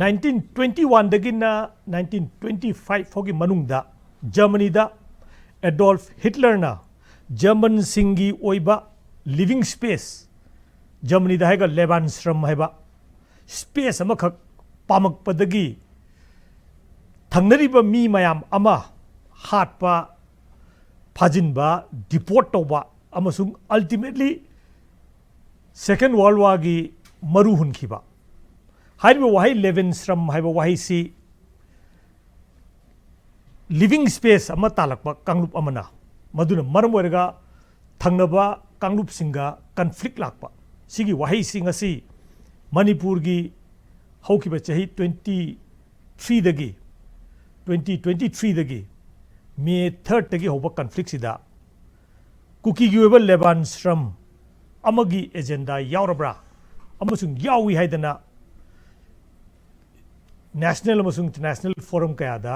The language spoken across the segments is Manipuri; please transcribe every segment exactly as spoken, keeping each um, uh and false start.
ꯅꯥꯏꯟꯇꯤꯟ ꯇ꯭ꯋꯦꯟꯇꯤ ꯋꯥꯟꯗꯒꯤꯅ ꯅꯥꯏꯟꯇꯤꯟ ꯇ꯭ꯋꯦꯟꯇꯤ ꯐꯥꯏꯚ ꯐꯥꯎꯒꯤ ꯃꯅꯨꯡꯗ ꯖꯔꯃꯅꯤꯗ ꯑꯦꯗꯣꯜꯐ ꯍꯤꯠꯂꯔꯅ ꯖꯔꯃꯟꯁꯤꯡꯒꯤ ꯑꯣꯏꯕ ꯂꯤꯕꯤꯡ ꯁ꯭ꯄꯦꯁ, ꯖꯔꯃꯅꯤꯗ ꯍꯥꯏꯔꯒ ꯂꯦꯕꯥꯟꯁ꯭ꯔꯝ ꯍꯥꯏꯕ ꯁ꯭ꯄꯦꯁ ꯑꯃꯈꯛ ꯄꯥꯝꯃꯛꯄꯗꯒꯤ ꯊꯪꯅꯔꯤꯕ ꯃꯤ ꯃꯌꯥꯝ ꯑꯃ ꯍꯥꯠꯄ, ꯐꯥꯖꯤꯟꯕ, ꯗꯤꯄꯣꯔꯠ ꯇꯧꯕ ꯑꯃꯁꯨꯡ ꯑꯜꯇꯤꯃꯦꯠꯂꯤ ꯁꯦꯀꯦꯟ ꯋꯥꯔꯜ ꯋꯥꯔꯒꯤ ꯃꯔꯨ ꯍꯨꯟꯈꯤꯕ꯫ ꯍꯥꯏꯔꯤꯕ ꯋꯥꯍꯩ ꯂꯦꯕꯦꯟꯁ꯭ꯔꯝ ꯍꯥꯏꯕ ꯋꯥꯍꯩꯁꯤ ꯂꯤꯕꯤꯡ ꯁ꯭ꯄꯦꯁ ꯑꯃ ꯇꯥꯜꯂꯛꯄ ꯀꯥꯡꯂꯨꯞ ꯑꯃꯅ, ꯃꯗꯨꯅ ꯃꯔꯝ ꯑꯣꯏꯔꯒ ꯊꯪꯅꯕ ꯀꯥꯡꯂꯨꯞꯁꯤꯡꯒ ꯀꯟꯐ꯭ꯂꯤꯛ ꯂꯥꯛꯄ꯫ ꯁꯤꯒꯤ ꯋꯥꯍꯩꯁꯤ ꯉꯁꯤ ꯃꯅꯤꯄꯨꯔꯒꯤ ꯍꯧꯈꯤꯕ ꯆꯍꯤ ꯇ꯭ꯋꯦꯟꯇꯤ ꯊ꯭ꯔꯤꯗꯒꯤ, ꯇ꯭ꯋꯦꯟꯇꯤ ꯇ꯭ꯋꯦꯟꯇꯤ ꯊ꯭ꯔꯤꯗꯒꯤ ꯃꯦ ꯊꯥꯔꯠꯇꯒꯤ ꯍꯧꯕ ꯀꯟꯐ꯭ꯂꯤꯛꯁꯤꯗ ꯀꯨꯀꯤꯒꯤ ꯑꯣꯏꯕ ꯂꯦꯕꯥꯟꯁ꯭ꯔꯝ ꯑꯃꯒꯤ ꯑꯦꯖꯦꯟꯗꯥ ꯌꯥꯎꯔꯕ꯭ꯔꯥ ꯑꯃꯁꯨꯡ ꯌꯥꯎꯏ ꯍꯥꯏꯗꯅ ꯅꯦꯁꯅꯦꯜ ꯑꯃꯁꯨꯡ ꯏꯟꯇꯔꯅꯦꯁꯅꯦꯜ ꯐꯣꯔꯝ ꯀꯌꯥꯗ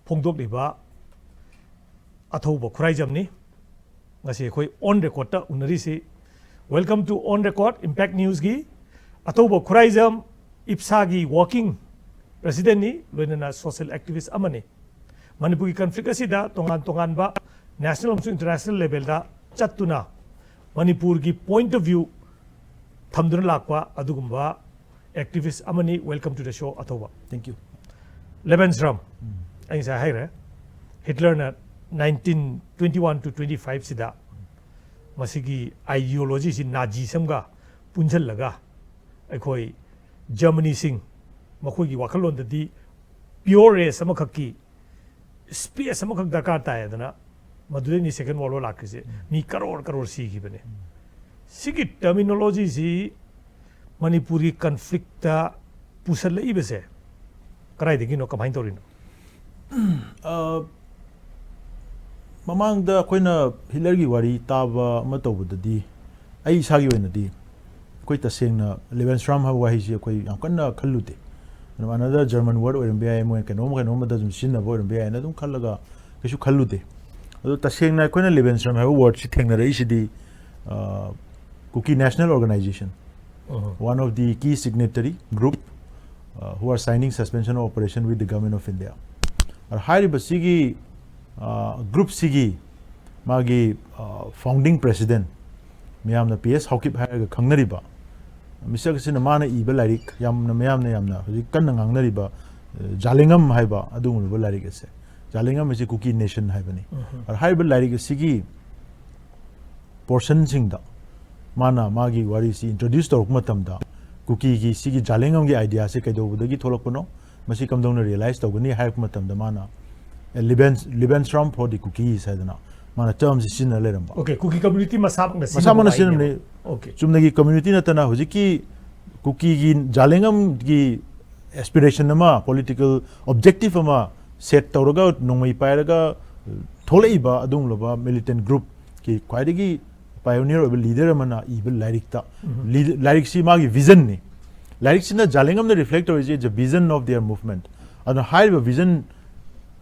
ꯐꯣꯡꯗꯣꯛꯂꯤꯕ ꯑꯊꯧꯕ ꯈꯨꯔꯥꯏꯖꯝꯅꯤ꯫ ꯉꯁꯤ ꯑꯩꯈꯣꯏ ꯑꯣꯟ ꯔꯦꯀꯣꯔꯠꯇ ꯎꯅꯔꯤꯁꯤ꯫ Welcome to On Record, Impact ꯅ꯭ꯌꯨꯁꯀꯤ ꯑꯊꯧꯕ ꯈꯨꯔꯥꯏꯖꯝ, ꯏꯞꯁꯥꯒꯤ ꯋꯥꯔꯀꯤꯡ ꯄ꯭ꯔꯦꯁꯤꯗꯦꯟꯠꯅꯤ, ꯂꯣꯏꯅꯅ ꯁꯣꯁꯤꯌꯦꯜ ꯑꯦꯛꯇꯤꯚꯤꯁ ꯑꯃꯅꯤ꯫ ꯃꯅꯤꯄꯨꯔꯒꯤ ꯀꯟꯐ꯭ꯂꯤꯛ ꯑꯁꯤꯗ ꯇꯣꯉꯥꯟ ꯇꯣꯉꯥꯟꯕ ꯅꯦꯁꯅꯦꯜ ꯑꯃꯁꯨꯡ ꯏꯟꯇꯔꯅꯦꯁꯅꯦꯜ ꯂꯦꯚꯦꯜꯗ ꯆꯠꯇꯨꯅ ꯃꯅꯤꯄꯨꯔꯒꯤ ꯄꯣꯏꯟꯠ ꯑꯣꯐ ꯚ꯭ꯌꯨ ꯊꯝꯗꯨꯅ ꯂꯥꯛꯄ ꯑꯗꯨꯒꯨꯝꯕ ꯑꯦꯛꯇꯤꯚꯤꯁ ꯑꯃꯅꯤ꯫ Welcome to the show, ꯑꯊꯧꯕ꯫ Thank you. ꯂꯦꯕꯦꯟꯁ꯭ꯔꯝ, ꯑꯩ ꯉꯁꯥꯏ ꯍꯥꯏꯈ꯭ꯔꯦ, ꯍꯤꯠꯂꯔꯅ nineteen twenty one to twenty five ꯁꯤꯗ ꯃꯁꯤꯒꯤ ꯑꯥꯏꯗꯤꯌꯣꯂꯣꯖꯤꯁꯤ ꯅꯥꯖꯤꯁꯝꯒ ꯄꯨꯟꯁꯤꯜꯂꯒ ꯑꯩꯈꯣꯏ ꯖꯔꯃꯅꯤꯁꯤꯡ, ꯃꯈꯣꯏꯒꯤ ꯋꯥꯈꯜꯂꯣꯟꯗꯗꯤ ꯄ꯭ꯌꯣꯔ ꯔꯦꯁ ꯑꯃꯈꯛꯀꯤ ꯁ꯭ꯄꯦꯁ ꯑꯃꯈꯛ ꯗꯔꯀꯥꯔ ꯇꯥꯏ ꯍꯥꯏꯗꯅ ꯃꯗꯨꯗꯩꯅꯤ ꯁꯦꯀꯦꯟ ꯋꯥꯔꯜ ꯋꯥꯔ ꯂꯥꯛꯈ꯭ꯔꯤꯁꯦ꯫ ꯃꯤ ꯀꯔꯣꯔ ꯀꯔꯣꯔ ꯁꯤꯈꯤꯕꯅꯦ꯫ ꯁꯤꯒꯤ ꯇꯔꯃꯤꯅꯣꯂꯣꯖꯤꯁꯤ ꯃꯅꯤꯄꯨꯔꯒꯤ ꯀꯟꯐ꯭ꯂꯤꯛꯇ ꯄꯨꯁꯜꯂꯛꯏꯕꯁꯦ ꯀꯗꯥꯏꯗꯒꯤꯅꯣ, ꯀꯃꯥꯏꯅ ꯇꯧꯔꯤꯅꯣ? ꯑ, ꯃꯃꯥꯡꯗ ꯑꯩꯈꯣꯏꯅ ꯍꯤꯠꯂꯔꯒꯤ ꯋꯥꯔꯤ ꯇꯥꯕ ꯑꯃ ꯇꯧꯕꯗꯗꯤ, ꯑꯩ ꯏꯁꯥꯒꯤ ꯑꯣꯏꯅꯗꯤ ꯑꯩꯈꯣꯏ ꯇꯁꯦꯡꯅ ꯂꯦꯕꯦꯟꯁ꯭ꯔꯥꯝ ꯍꯥꯏꯕ ꯋꯥꯍꯩꯁꯤ ꯑꯩꯈꯣꯏ ꯌꯥꯝ ꯀꯟꯅ ꯈꯜꯂꯨꯗꯦ꯫ ꯑꯗꯨꯝ another German word ꯑꯣꯏꯔꯝꯕ ꯌꯥꯏ, ꯃꯣꯏ ꯀꯩꯅꯣꯝ ꯀꯩꯅꯣꯝꯃꯗ ꯑꯗꯨꯝ ꯁꯤꯖꯤꯟꯅꯕ ꯑꯣꯏꯔꯝꯕ ꯌꯥꯏꯅ ꯑꯗꯨꯝ ꯈꯜꯂꯒ ꯀꯩꯁꯨ ꯈꯜꯂꯨꯗꯦ꯫ ꯑꯗꯣ ꯇꯁꯦꯡꯅ ꯑꯩꯈꯣꯏꯅ ꯂꯦꯕꯦꯟꯁ꯭ꯔꯥꯝ ꯍꯥꯏꯕ ꯋꯥꯔꯗꯁꯤ ꯊꯦꯡꯅꯔꯛꯏꯁꯤꯗꯤ, ꯑ, Kuki National Organization, one of the key signatory group uh, who are signing suspension of operation with the Government of India. ꯑꯗ ꯍꯥꯏꯔꯤꯕꯁꯤꯒꯤ ꯒ꯭ꯔꯨꯞꯁꯤꯒꯤ ꯃꯥꯒꯤ ꯐꯥꯎꯟꯗꯤꯡ ꯄ꯭ꯔꯦꯁꯤꯗꯦꯟ, ꯃꯌꯥꯝꯅ ꯄꯤ ꯑꯦꯁ ꯍꯥꯎꯀꯤꯞ ꯍꯥꯏꯔꯒ ꯈꯪꯅꯔꯤꯕ ꯃꯤꯁꯛ ꯑꯁꯤꯅ ꯃꯥꯅ ꯏꯕ ꯂꯥꯏꯔꯤꯛ, ꯌꯥꯝꯅ ꯃꯌꯥꯝꯅ ꯌꯥꯝꯅ ꯍꯧꯖꯤꯛ ꯀꯟꯅ ꯉꯥꯡꯅꯔꯤꯕ ꯖꯥꯂꯦꯡꯉꯝ ꯍꯥꯏꯕ ꯑꯗꯨꯒꯨꯝꯂꯕ ꯂꯥꯏꯔꯤꯛ ꯑꯁꯦ, ꯖꯥꯂꯦꯡꯉꯝ ꯑꯁꯤ ꯀꯨꯀꯤ ꯅꯦꯁꯟ ꯍꯥꯏꯕꯅꯤ꯫ ꯑꯗ ꯍꯥꯏꯔꯤꯕ ꯂꯥꯏꯔꯤꯛ ꯑꯁꯤꯒꯤ ꯄꯣꯔꯁꯟꯁꯤꯡꯗ ꯃꯥꯅ ꯃꯥꯒꯤ ꯋꯥꯔꯤꯁꯤ ꯏꯟꯇ꯭ꯔꯣꯗ꯭ꯌꯨꯁ ꯇꯧꯔꯛꯄ ꯃꯇꯝꯗ, ꯀꯨꯀꯤꯒꯤ ꯁꯤꯒꯤ ꯖꯥꯂꯦꯡꯉꯝꯒꯤ ꯑꯥꯏꯗꯤꯌꯥꯁꯦ ꯀꯩꯗꯧꯕꯗꯒꯤ ꯊꯣꯛꯂꯛꯄꯅꯣ, ꯃꯁꯤ ꯀꯝꯗꯧꯅ ꯔꯤꯌꯦꯂꯥꯏꯁ ꯇꯧꯒꯅꯤ ꯍꯥꯏꯔꯛꯄ ꯃꯇꯝꯗ ꯃꯥꯅ "Lebens- Lebensraum for the Cookies" ꯍꯥꯏꯗꯅ ꯃꯥꯅ ꯇꯔꯝꯁꯤ ꯁꯤꯖꯤꯟꯅ ꯂꯩꯔꯝꯕ꯫ ꯑꯣꯀꯦ, ꯀꯨꯀꯤ ꯀꯝꯃ꯭ꯌꯨꯅꯤꯇꯤ ꯃꯁꯥꯃꯛꯅ ꯃꯁꯥꯃꯛꯅ ꯁꯤꯖꯤꯟꯅꯕ ꯁꯤꯖꯤꯟꯅꯕꯅꯤ꯫ ꯑꯣꯀꯦ꯫ ꯆꯨꯝꯅꯒꯤ ꯀꯝꯃ꯭ꯌꯨꯅꯤꯇꯤ ꯅꯠꯇꯅ ꯍꯧꯖꯤꯛꯀꯤ ꯀꯨꯀꯤꯒꯤ ꯖꯥꯂꯦꯡꯉꯝꯒꯤ ꯑꯦꯁꯄꯤꯔꯦꯁꯟ ꯑꯃ, ꯄꯣꯂꯤꯇꯤꯀꯦꯜ ꯑꯣꯕꯖꯦꯛꯇꯤꯚ ꯑꯃ ꯁꯦꯠ ꯇꯧꯔꯒ, ꯅꯣꯡꯃꯩ ꯄꯥꯏꯔꯒ ꯊꯣꯛꯂꯛꯏꯕ ꯑꯗꯨꯒꯨꯝꯂꯕ ꯃꯤꯂꯤꯇꯦꯟ ꯒ꯭ꯔꯨꯞꯀꯤ ꯈ꯭ꯋꯥꯏꯗꯒꯤ ꯄꯥꯏꯑꯣꯅꯤꯌꯔ ꯑꯣꯏꯕ ꯂꯤꯗꯔ ꯑꯃꯅ ꯏꯕ ꯂꯥꯏꯔꯤꯛꯇ, ꯂꯤ- ꯂꯥꯏꯔꯤꯛꯁꯤ ꯃꯥꯒꯤ ꯚꯤꯖꯟꯅꯤ꯫ ꯂꯥꯏꯔꯤꯛꯁꯤꯅ ꯖꯥꯂꯦꯡꯉꯝꯅ ꯔꯤꯐ꯭ꯂꯦꯛ ꯇꯧꯔꯤꯁꯦ "It's a vision of their movement"꯫ ꯑꯗꯨꯅ ꯍꯥꯏꯔꯤꯕ ꯚꯤꯖꯟ,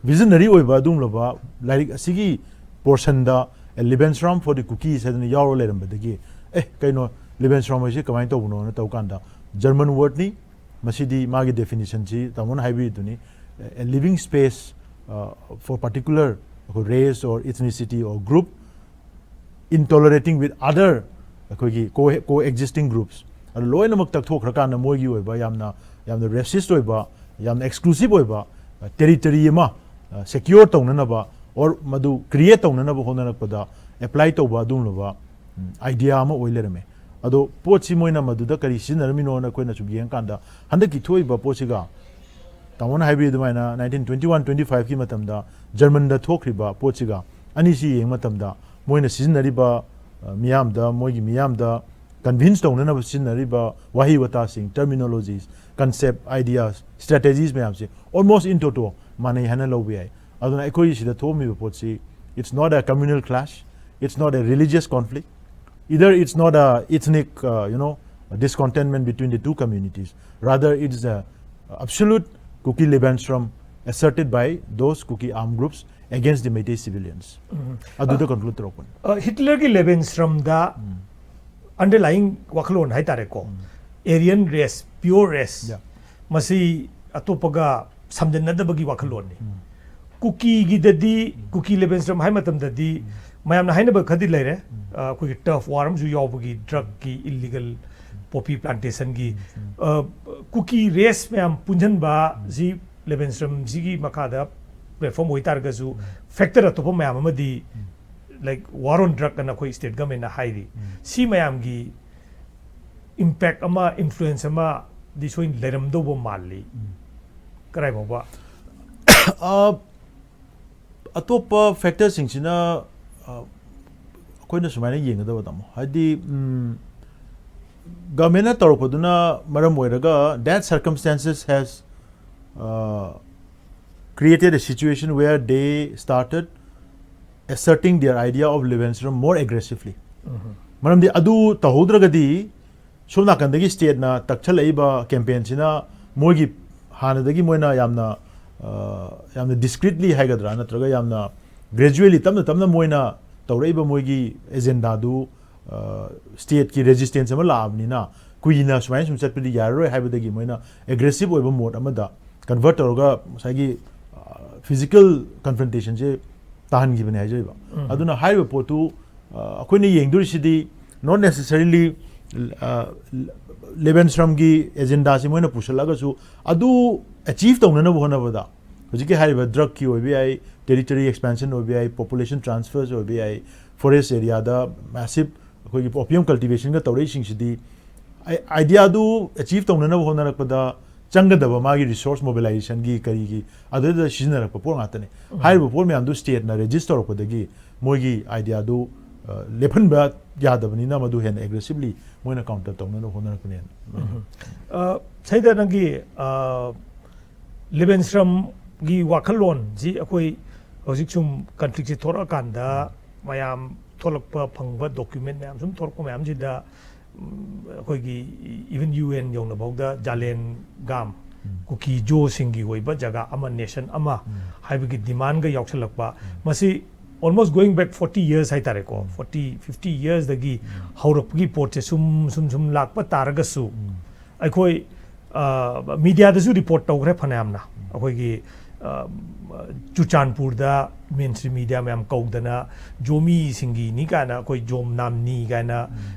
ꯚꯤꯖꯟꯅꯔꯤ ꯑꯣꯏꯕ ꯑꯗꯨꯒꯨꯝꯂꯕ ꯂꯥꯏꯔꯤꯛ ꯑꯁꯤꯒꯤ ꯄꯣꯔꯁꯟꯗ "Lebensraum for the Cookies" ꯍꯥꯏꯗꯅ ꯌꯥꯎꯔ ꯂꯩꯔꯝꯕꯗꯒꯤ, "ꯑꯦ, ꯀꯩꯅꯣ, ꯂꯤꯕꯦꯟꯁ꯭ꯔꯥꯎꯝ ꯍꯥꯏꯁꯤ ꯀꯃꯥꯏꯅ ꯇꯧꯕꯅꯣꯅ" ꯇꯧ ꯀꯥꯟꯗ, ꯖꯔꯃꯟ ꯋꯥꯔꯗꯅꯤ꯫ ꯃꯁꯤꯗꯤ ꯃꯥꯒꯤ ꯗꯦꯐꯤꯅꯤꯁꯟꯁꯤ ꯇꯥꯃꯣꯅ ꯍꯥꯏꯕꯤꯔꯤꯗꯨꯅꯤ, "A living space, uh, for particular race or ethnicity or group, in tolerating with other ꯑꯩꯈꯣꯏꯒꯤ co- co-existing groups"꯫ ꯑꯗꯨ ꯂꯣꯏꯅꯃꯛ ꯇꯛꯊꯣꯛꯈ꯭ꯔꯀꯥꯟꯗ ꯃꯣꯏꯒꯤ ꯑꯣꯏꯕ ꯌꯥꯝꯅ, ꯌꯥꯝꯅ ꯔꯦꯁꯤꯁ ꯑꯣꯏꯕ, ꯌꯥꯝꯅ ꯑꯦꯛꯁꯀ꯭ꯂꯨꯁꯤꯚ ꯑꯣꯏꯕ ꯇꯦꯔꯤꯇꯔꯤ ꯑꯃ ꯁꯦꯀ꯭ꯌꯣꯔ ꯇꯧꯅꯅꯕ, ꯑꯣꯔ ꯃꯗꯨ ꯀ꯭ꯔꯤꯌꯦꯠ ꯇꯧꯅꯅꯕ ꯍꯣꯠꯅꯔꯛꯄꯗ ꯑꯦꯄ꯭ꯂꯥꯏ ꯇꯧꯕ ꯑꯗꯨꯒꯨꯝꯂꯕ ꯑꯥꯏꯗꯤꯌꯥ ꯑꯃ ꯑꯣꯏ ꯂꯩꯔꯝꯃꯦ꯫ ꯑꯗꯣ ꯄꯣꯠꯁꯤ ꯃꯣꯏꯅ ꯃꯗꯨꯗ ꯀꯔꯤ ꯁꯤꯖꯤꯟꯅꯔꯝꯃꯤꯅꯣꯅ ꯑꯩꯈꯣꯏꯅ ꯁꯨꯝ ꯌꯦꯡꯀꯥꯟꯗ, ꯍꯟꯗꯛꯀꯤ ꯊꯣꯛꯏꯕ ꯄꯣꯠꯁꯤꯒ, ꯇꯥꯃꯣꯅ ꯍꯥꯏꯕꯤ ꯑꯗꯨꯃꯥꯏꯅ, ꯅꯥꯏꯟꯇꯤꯟ ꯇ꯭ꯋꯦꯟꯇꯤ ꯋꯥꯟ ꯇ꯭ꯋꯦꯟꯇꯤ ꯐꯥꯏꯚꯀꯤ ꯃꯇꯝꯗ ꯖꯔꯃꯟꯗ ꯊꯣꯛꯈ꯭ꯔꯤꯕ ꯄꯣꯠꯁꯤꯒ ꯑꯅꯤꯁꯤ ꯌꯦꯡꯕ ꯃꯇꯝꯗ, ꯃꯣꯏꯅ ꯁꯤꯖꯤꯟꯅꯔꯤꯕ, ꯑ, ꯃꯤꯌꯥꯝꯗ, ꯃꯣꯏꯒꯤ ꯃꯤꯌꯥꯝꯗ ꯀꯟꯚꯤꯟꯁ ꯇꯧꯅꯅꯕ ꯁꯤꯖꯤꯟꯅꯔꯤꯕ ꯋꯥꯍꯩ ꯋꯥꯇꯥꯁꯤꯡ, ꯇꯔꯃꯤꯅꯣꯂꯣꯖꯤꯁ, ꯀꯟꯁꯦꯞ, ꯑꯥꯏꯗꯤꯌꯥꯁ, ꯁ꯭ꯇ꯭ꯔꯦꯇꯦꯖꯤꯁ ꯃꯌꯥꯝꯁꯦ almost in toto ꯃꯥꯟꯅꯩ ꯍꯥꯏꯅ ꯂꯧꯕ ꯌꯥꯏ꯫ ꯑꯗꯨꯅ ꯑꯩꯈꯣꯏꯒꯤ ꯁꯤꯗ ꯊꯣꯛꯑꯝꯃꯤꯕ ꯄꯣꯠꯁꯤ, it's not a communal clash, it's not a religious conflict, either it's not a ethnic, uh, you know, discontentment between the two communities. Rather, it's a absolute Kuki Lebensraum asserted by those Kuki armed groups against the Meitei civilians. ꯑꯗꯨꯗ ꯀꯟꯀ꯭ꯂꯨꯗ ꯇꯧꯔꯛꯄꯅꯤ꯫ ꯍꯤꯠꯂꯔꯒꯤ ꯂꯦꯕꯦꯟꯁ꯭ꯔꯝꯗ ꯑꯟꯗꯔꯂꯥꯏꯌꯤꯡ ꯋꯥꯈꯜꯂꯣꯟ ꯍꯥꯏꯇꯥꯔꯦꯀꯣ, ꯑꯦꯔꯤꯌꯟ ꯔꯦꯁ, ꯄ꯭ꯌꯣꯔ ꯔꯦꯁ, Yeah. ꯃꯁꯤ ꯑꯇꯣꯞꯄꯒ ꯁꯝꯖꯟꯅꯗꯕꯒꯤ ꯋꯥꯈꯜꯂꯣꯟꯅꯤ꯫ ꯀꯨꯀꯤꯒꯤꯗꯗꯤ, ꯀꯨꯀꯤ ꯂꯦꯕꯦꯟꯁ꯭ꯇ꯭ꯔꯝ ꯍꯥꯏ ꯃꯇꯝꯗꯗꯤ ꯃꯌꯥꯝꯅ ꯍꯥꯏꯅꯕ ꯈꯔꯗꯤ ꯂꯩꯔꯦ꯫ ꯑ, ꯑꯩꯈꯣꯏꯒꯤ ꯇꯔꯐ ꯋꯥꯔ ꯑꯃꯁꯨ ꯌꯥꯎꯕꯒꯤ, ꯗ꯭ꯔꯒꯀꯤ, ꯏꯜꯂꯤꯒꯜ ꯄꯣꯄꯤ ꯄ꯭ꯂꯥꯟꯇꯦꯁꯟꯒꯤ, ꯑ, ꯀꯨꯀꯤ ꯔꯦꯁ ꯃꯌꯥꯝ ꯄꯨꯟꯁꯤꯟꯕ ꯁꯤ ꯂꯦꯕꯦꯟꯁ꯭ꯇ꯭ꯔꯝꯁꯤꯒꯤ ꯃꯈꯥꯗ ꯄ꯭ꯂꯦꯠꯐꯣꯝ ꯑꯣꯏꯇꯥꯔꯒꯁꯨ, ꯐꯦꯛꯇꯔ ꯑꯇꯣꯞꯄ ꯃꯌꯥꯝ ꯑꯃꯗꯤ, ꯂꯥꯏꯛ ꯋꯥꯔ ꯑꯣꯟ ꯗ꯭ꯔꯒ ꯑꯅ ꯑꯩꯈꯣꯏ ꯁ꯭ꯇꯦꯠ ꯒꯚꯔꯟꯃꯦꯟꯅ ꯍꯥꯏꯔꯤ꯫ ꯁꯤ ꯃꯌꯥꯝꯒꯤ ꯏꯝꯄꯦꯛ ꯑꯃ, ꯏꯟꯐ꯭ꯂꯨꯌꯦꯟꯁ ꯑꯃꯗꯤ ꯁꯣꯏꯅ ꯂꯩꯔꯝꯗꯧꯕ ꯃꯥꯜꯂꯤ꯫ ꯀꯔꯥꯏ ꯐꯥꯎꯕ? ꯑ, ꯑꯇꯣꯞꯄ ꯐꯦꯛꯇꯔꯁꯤꯡꯁꯤꯅ, ꯑ, ꯑꯩꯈꯣꯏꯅ ꯁꯨꯃꯥꯏꯅ ꯌꯦꯡꯒꯗꯕ, ꯇꯥꯃꯣ, ꯍꯥꯏꯗꯤ, ꯎꯝ, ꯒꯚꯔꯟꯃꯦꯟꯅ ꯇꯧꯔꯛꯄꯗꯨꯅ ꯃꯔꯝ ꯑꯣꯏꯔꯒ, that circumstances has, uh, created a situation where they started asserting their idea of Levenstrom more aggressively. ꯃꯔꯝꯗꯤ ꯑꯗꯨ ꯇꯧꯍꯧꯗ꯭ꯔꯒꯗꯤ, ꯁꯣꯝ ꯅꯥꯀꯟꯗꯒꯤ ꯁ꯭ꯇꯦꯠꯅ ꯇꯛꯁꯜꯂꯛꯏꯕ ꯀꯦꯝꯄꯦꯟꯁꯤꯅ ꯃꯣꯏꯒꯤ ꯍꯥꯟꯅꯗꯒꯤ ꯃꯣꯏꯅ ꯌꯥꯝꯅ, ꯑ, ꯌꯥꯝꯅ ꯗꯤꯁꯀ꯭ꯔꯤꯠꯂꯤ ꯍꯥꯏꯒꯗ꯭ꯔꯥ, ꯅꯠꯇ꯭ꯔꯒ ꯌꯥꯝꯅ ꯒ꯭ꯔꯦꯖꯨꯋꯦꯂꯤ, ꯇꯞꯅ ꯇꯞꯅ ꯃꯣꯏꯅ ꯇꯧꯔꯛꯏꯕ ꯃꯣꯏꯒꯤ ꯑꯦꯖꯦꯟꯗꯥꯗꯨ, ꯑ, ꯁ꯭ꯇꯦꯠꯀꯤ ꯔꯦꯖꯤꯁꯇꯦꯟꯁ ꯑꯃ ꯂꯥꯛꯑꯕꯅꯤꯅ, ꯀꯨꯏꯅ ꯁꯨꯃꯥꯏꯅ ꯁꯨꯝ ꯆꯠꯄꯗꯤ ꯌꯥꯔꯔꯣꯏ ꯍꯥꯏꯕꯗꯒꯤ ꯃꯣꯏꯅ ꯑꯦꯒ꯭ꯔꯦꯁꯤꯞ ꯑꯣꯏꯕ ꯃꯣꯗ ꯑꯃꯗ ꯀꯟꯚꯔꯠ ꯇꯧꯔꯒ ꯉꯁꯥꯏꯒꯤ, ꯑ, ꯐꯤꯖꯤꯀꯦꯜ ꯀꯟꯐ꯭ꯔꯟꯇꯦꯁꯟꯁꯦ ꯇꯥꯍꯟꯈꯤꯕꯅꯦ ꯍꯥꯏꯖꯔꯤꯕ꯫ ꯑꯗꯨꯅ ꯍꯥꯏꯔꯤꯕ ꯄꯣꯠꯇꯨ, ꯑ, ꯑꯩꯈꯣꯏꯅ ꯌꯦꯡꯗꯣꯔꯤꯁꯤꯗꯤ, not necessarily, ꯑ, ꯂꯦꯕꯦꯟꯁ꯭ꯇ꯭ꯔꯝꯒꯤ ꯑꯦꯖꯦꯟꯗꯥꯁꯤ ꯃꯣꯏꯅ ꯄꯨꯁꯜꯂꯛꯑꯒꯁꯨ, ꯑꯗꯨ ꯑꯦꯆꯤꯚ ꯇꯧꯅꯅꯕ ꯍꯣꯠꯅꯕꯗ, ꯍꯧꯖꯤꯛꯀꯤ ꯍꯥꯏꯔꯤꯕ ꯗ꯭ꯔꯒꯀꯤ ꯑꯣꯏꯕ ꯌꯥꯏ, ꯇꯦꯔꯤꯇꯣꯔꯤ ꯑꯦꯛꯁꯄꯦꯟꯁꯟ ꯑꯣꯏꯕ ꯌꯥꯏ, ꯄꯣꯄꯨꯂꯦꯁꯟ ꯇ꯭ꯔꯥꯟꯁꯐꯔꯁ ꯑꯣꯏꯕ ꯌꯥꯏ, ꯐꯣꯔꯦꯁ ꯑꯦꯔꯤꯌꯥꯗ ꯃꯦꯁꯤꯞ ꯑꯩꯈꯣꯏꯒꯤ ꯑꯣꯄꯤꯌꯝ ꯀꯜꯇꯤꯚꯦꯁꯟꯒ ꯇꯧꯔꯛꯏꯁꯤꯡꯁꯤꯗꯤ, ꯑꯥꯏ-, ꯑꯥꯏꯗꯤꯌꯥꯗꯨ ꯑꯦꯆꯤꯚ ꯇꯧꯅꯅꯕ ꯍꯣꯠꯅꯔꯛꯄꯗ ꯆꯪꯒꯗꯕ ꯃꯥꯒꯤ ꯔꯤꯁꯣꯔꯁ ꯃꯣꯕꯤꯂꯥꯏꯖꯦꯁꯟꯒꯤ ꯀꯔꯤꯒꯤ ꯑꯗꯨꯗ ꯁꯤꯖꯤꯟꯅꯔꯛꯄ ꯄꯣꯠ ꯉꯥꯛꯇꯅꯤ꯫ ꯍꯥꯏꯔꯤꯕ ꯄꯣꯠ ꯃꯌꯥꯝꯗꯨ ꯁ꯭ꯇꯦꯠꯅ ꯔꯦꯖꯤꯁ ꯇꯧꯔꯛꯄꯗꯒꯤ ꯃꯣꯏꯒꯤ ꯑꯥꯏꯗꯤꯌꯥꯗꯨ, ꯑ, ꯂꯦꯞꯍꯟꯕ ꯌꯥꯗꯕꯅꯤꯅ ꯃꯗꯨ ꯍꯦꯟꯅ ꯑꯦꯒ꯭ꯔꯦꯁꯤꯚꯂꯤ ꯃꯣꯏꯅ ꯀꯥꯎꯟꯇꯔ ꯇꯧꯅꯕ ꯍꯣꯠꯅꯔꯛꯄꯅꯦꯅ꯫ ꯑ, ꯁꯤꯗ ꯅꯪꯒꯤ, ꯑ, ꯂꯦꯕꯦꯟꯁ꯭ꯇ꯭ꯔꯝꯒꯤ ꯋꯥꯈꯜꯂꯣꯟꯁꯤ ꯑꯩꯈꯣꯏ ꯍꯧꯖꯤꯛ ꯁꯨꯝ ꯀꯟꯐ꯭ꯂꯤꯛꯁꯤ ꯊꯣꯛꯂꯛꯑꯀꯥꯟꯗ ꯃꯌꯥꯝ ꯊꯣꯛꯂꯛꯄ ꯐꯪꯕ ꯗꯣꯀ꯭ꯌꯨꯃꯦꯟ ꯃꯌꯥꯝ ꯁꯨꯝ ꯊꯣꯛꯂꯛꯄ ꯃꯌꯥꯝꯁꯤꯗ, ꯎꯝ, ꯑꯩꯈꯣꯏꯒꯤ ꯏꯚꯟ ꯌꯨ ꯑꯦꯟ ꯌꯧꯅꯐꯥꯎꯗ ꯖꯥꯂꯦꯟꯒꯥꯝ, ꯀꯨꯀꯤ ꯖꯣꯁꯤꯡꯒꯤ ꯑꯣꯏꯕ ꯖꯒꯥ ꯑꯃ, ꯅꯦꯁꯟ ꯑꯃ ꯍꯥꯏꯕꯒꯤ ꯗꯤꯃꯥꯟꯒ ꯌꯥꯎꯁꯜꯂꯛꯄ, ꯃꯁꯤ almost going back forty years ꯍꯥꯏꯇꯥꯔꯦꯀꯣ, ꯐꯣꯔꯇꯤ ꯐꯤꯐꯇꯤ ꯌꯔꯁꯇꯒꯤ ꯍꯧꯔꯛꯄꯒꯤ ꯄꯣꯠꯁꯦ ꯁꯨꯝ ꯁꯨꯝ ꯁꯨꯝ ꯂꯥꯛꯄ ꯇꯥꯔꯒꯁꯨ, ꯑꯩꯈꯣꯏ ꯃꯤꯗꯤꯌꯥꯗꯁꯨ ꯔꯤꯄꯣꯔꯠ ꯇꯧꯈ꯭ꯔꯦ ꯐꯅꯌꯥꯝꯅ꯫ ꯑꯩꯈꯣꯏꯒꯤ ꯆꯨꯔꯆꯥꯟꯄꯨꯔꯗ ꯃꯦꯟ ꯁ꯭ꯇ꯭ꯔꯤꯝ ꯃꯤꯗꯤꯌꯥ ꯃꯌꯥꯝ ꯀꯧꯗꯅ ꯖꯣꯃꯤꯁꯤꯡꯒꯤꯅꯤ ꯀꯥꯏꯅ, ꯑꯩꯈꯣꯏ ꯖꯣꯝ ꯅꯥꯝꯅꯤ ꯀꯥꯏꯅ,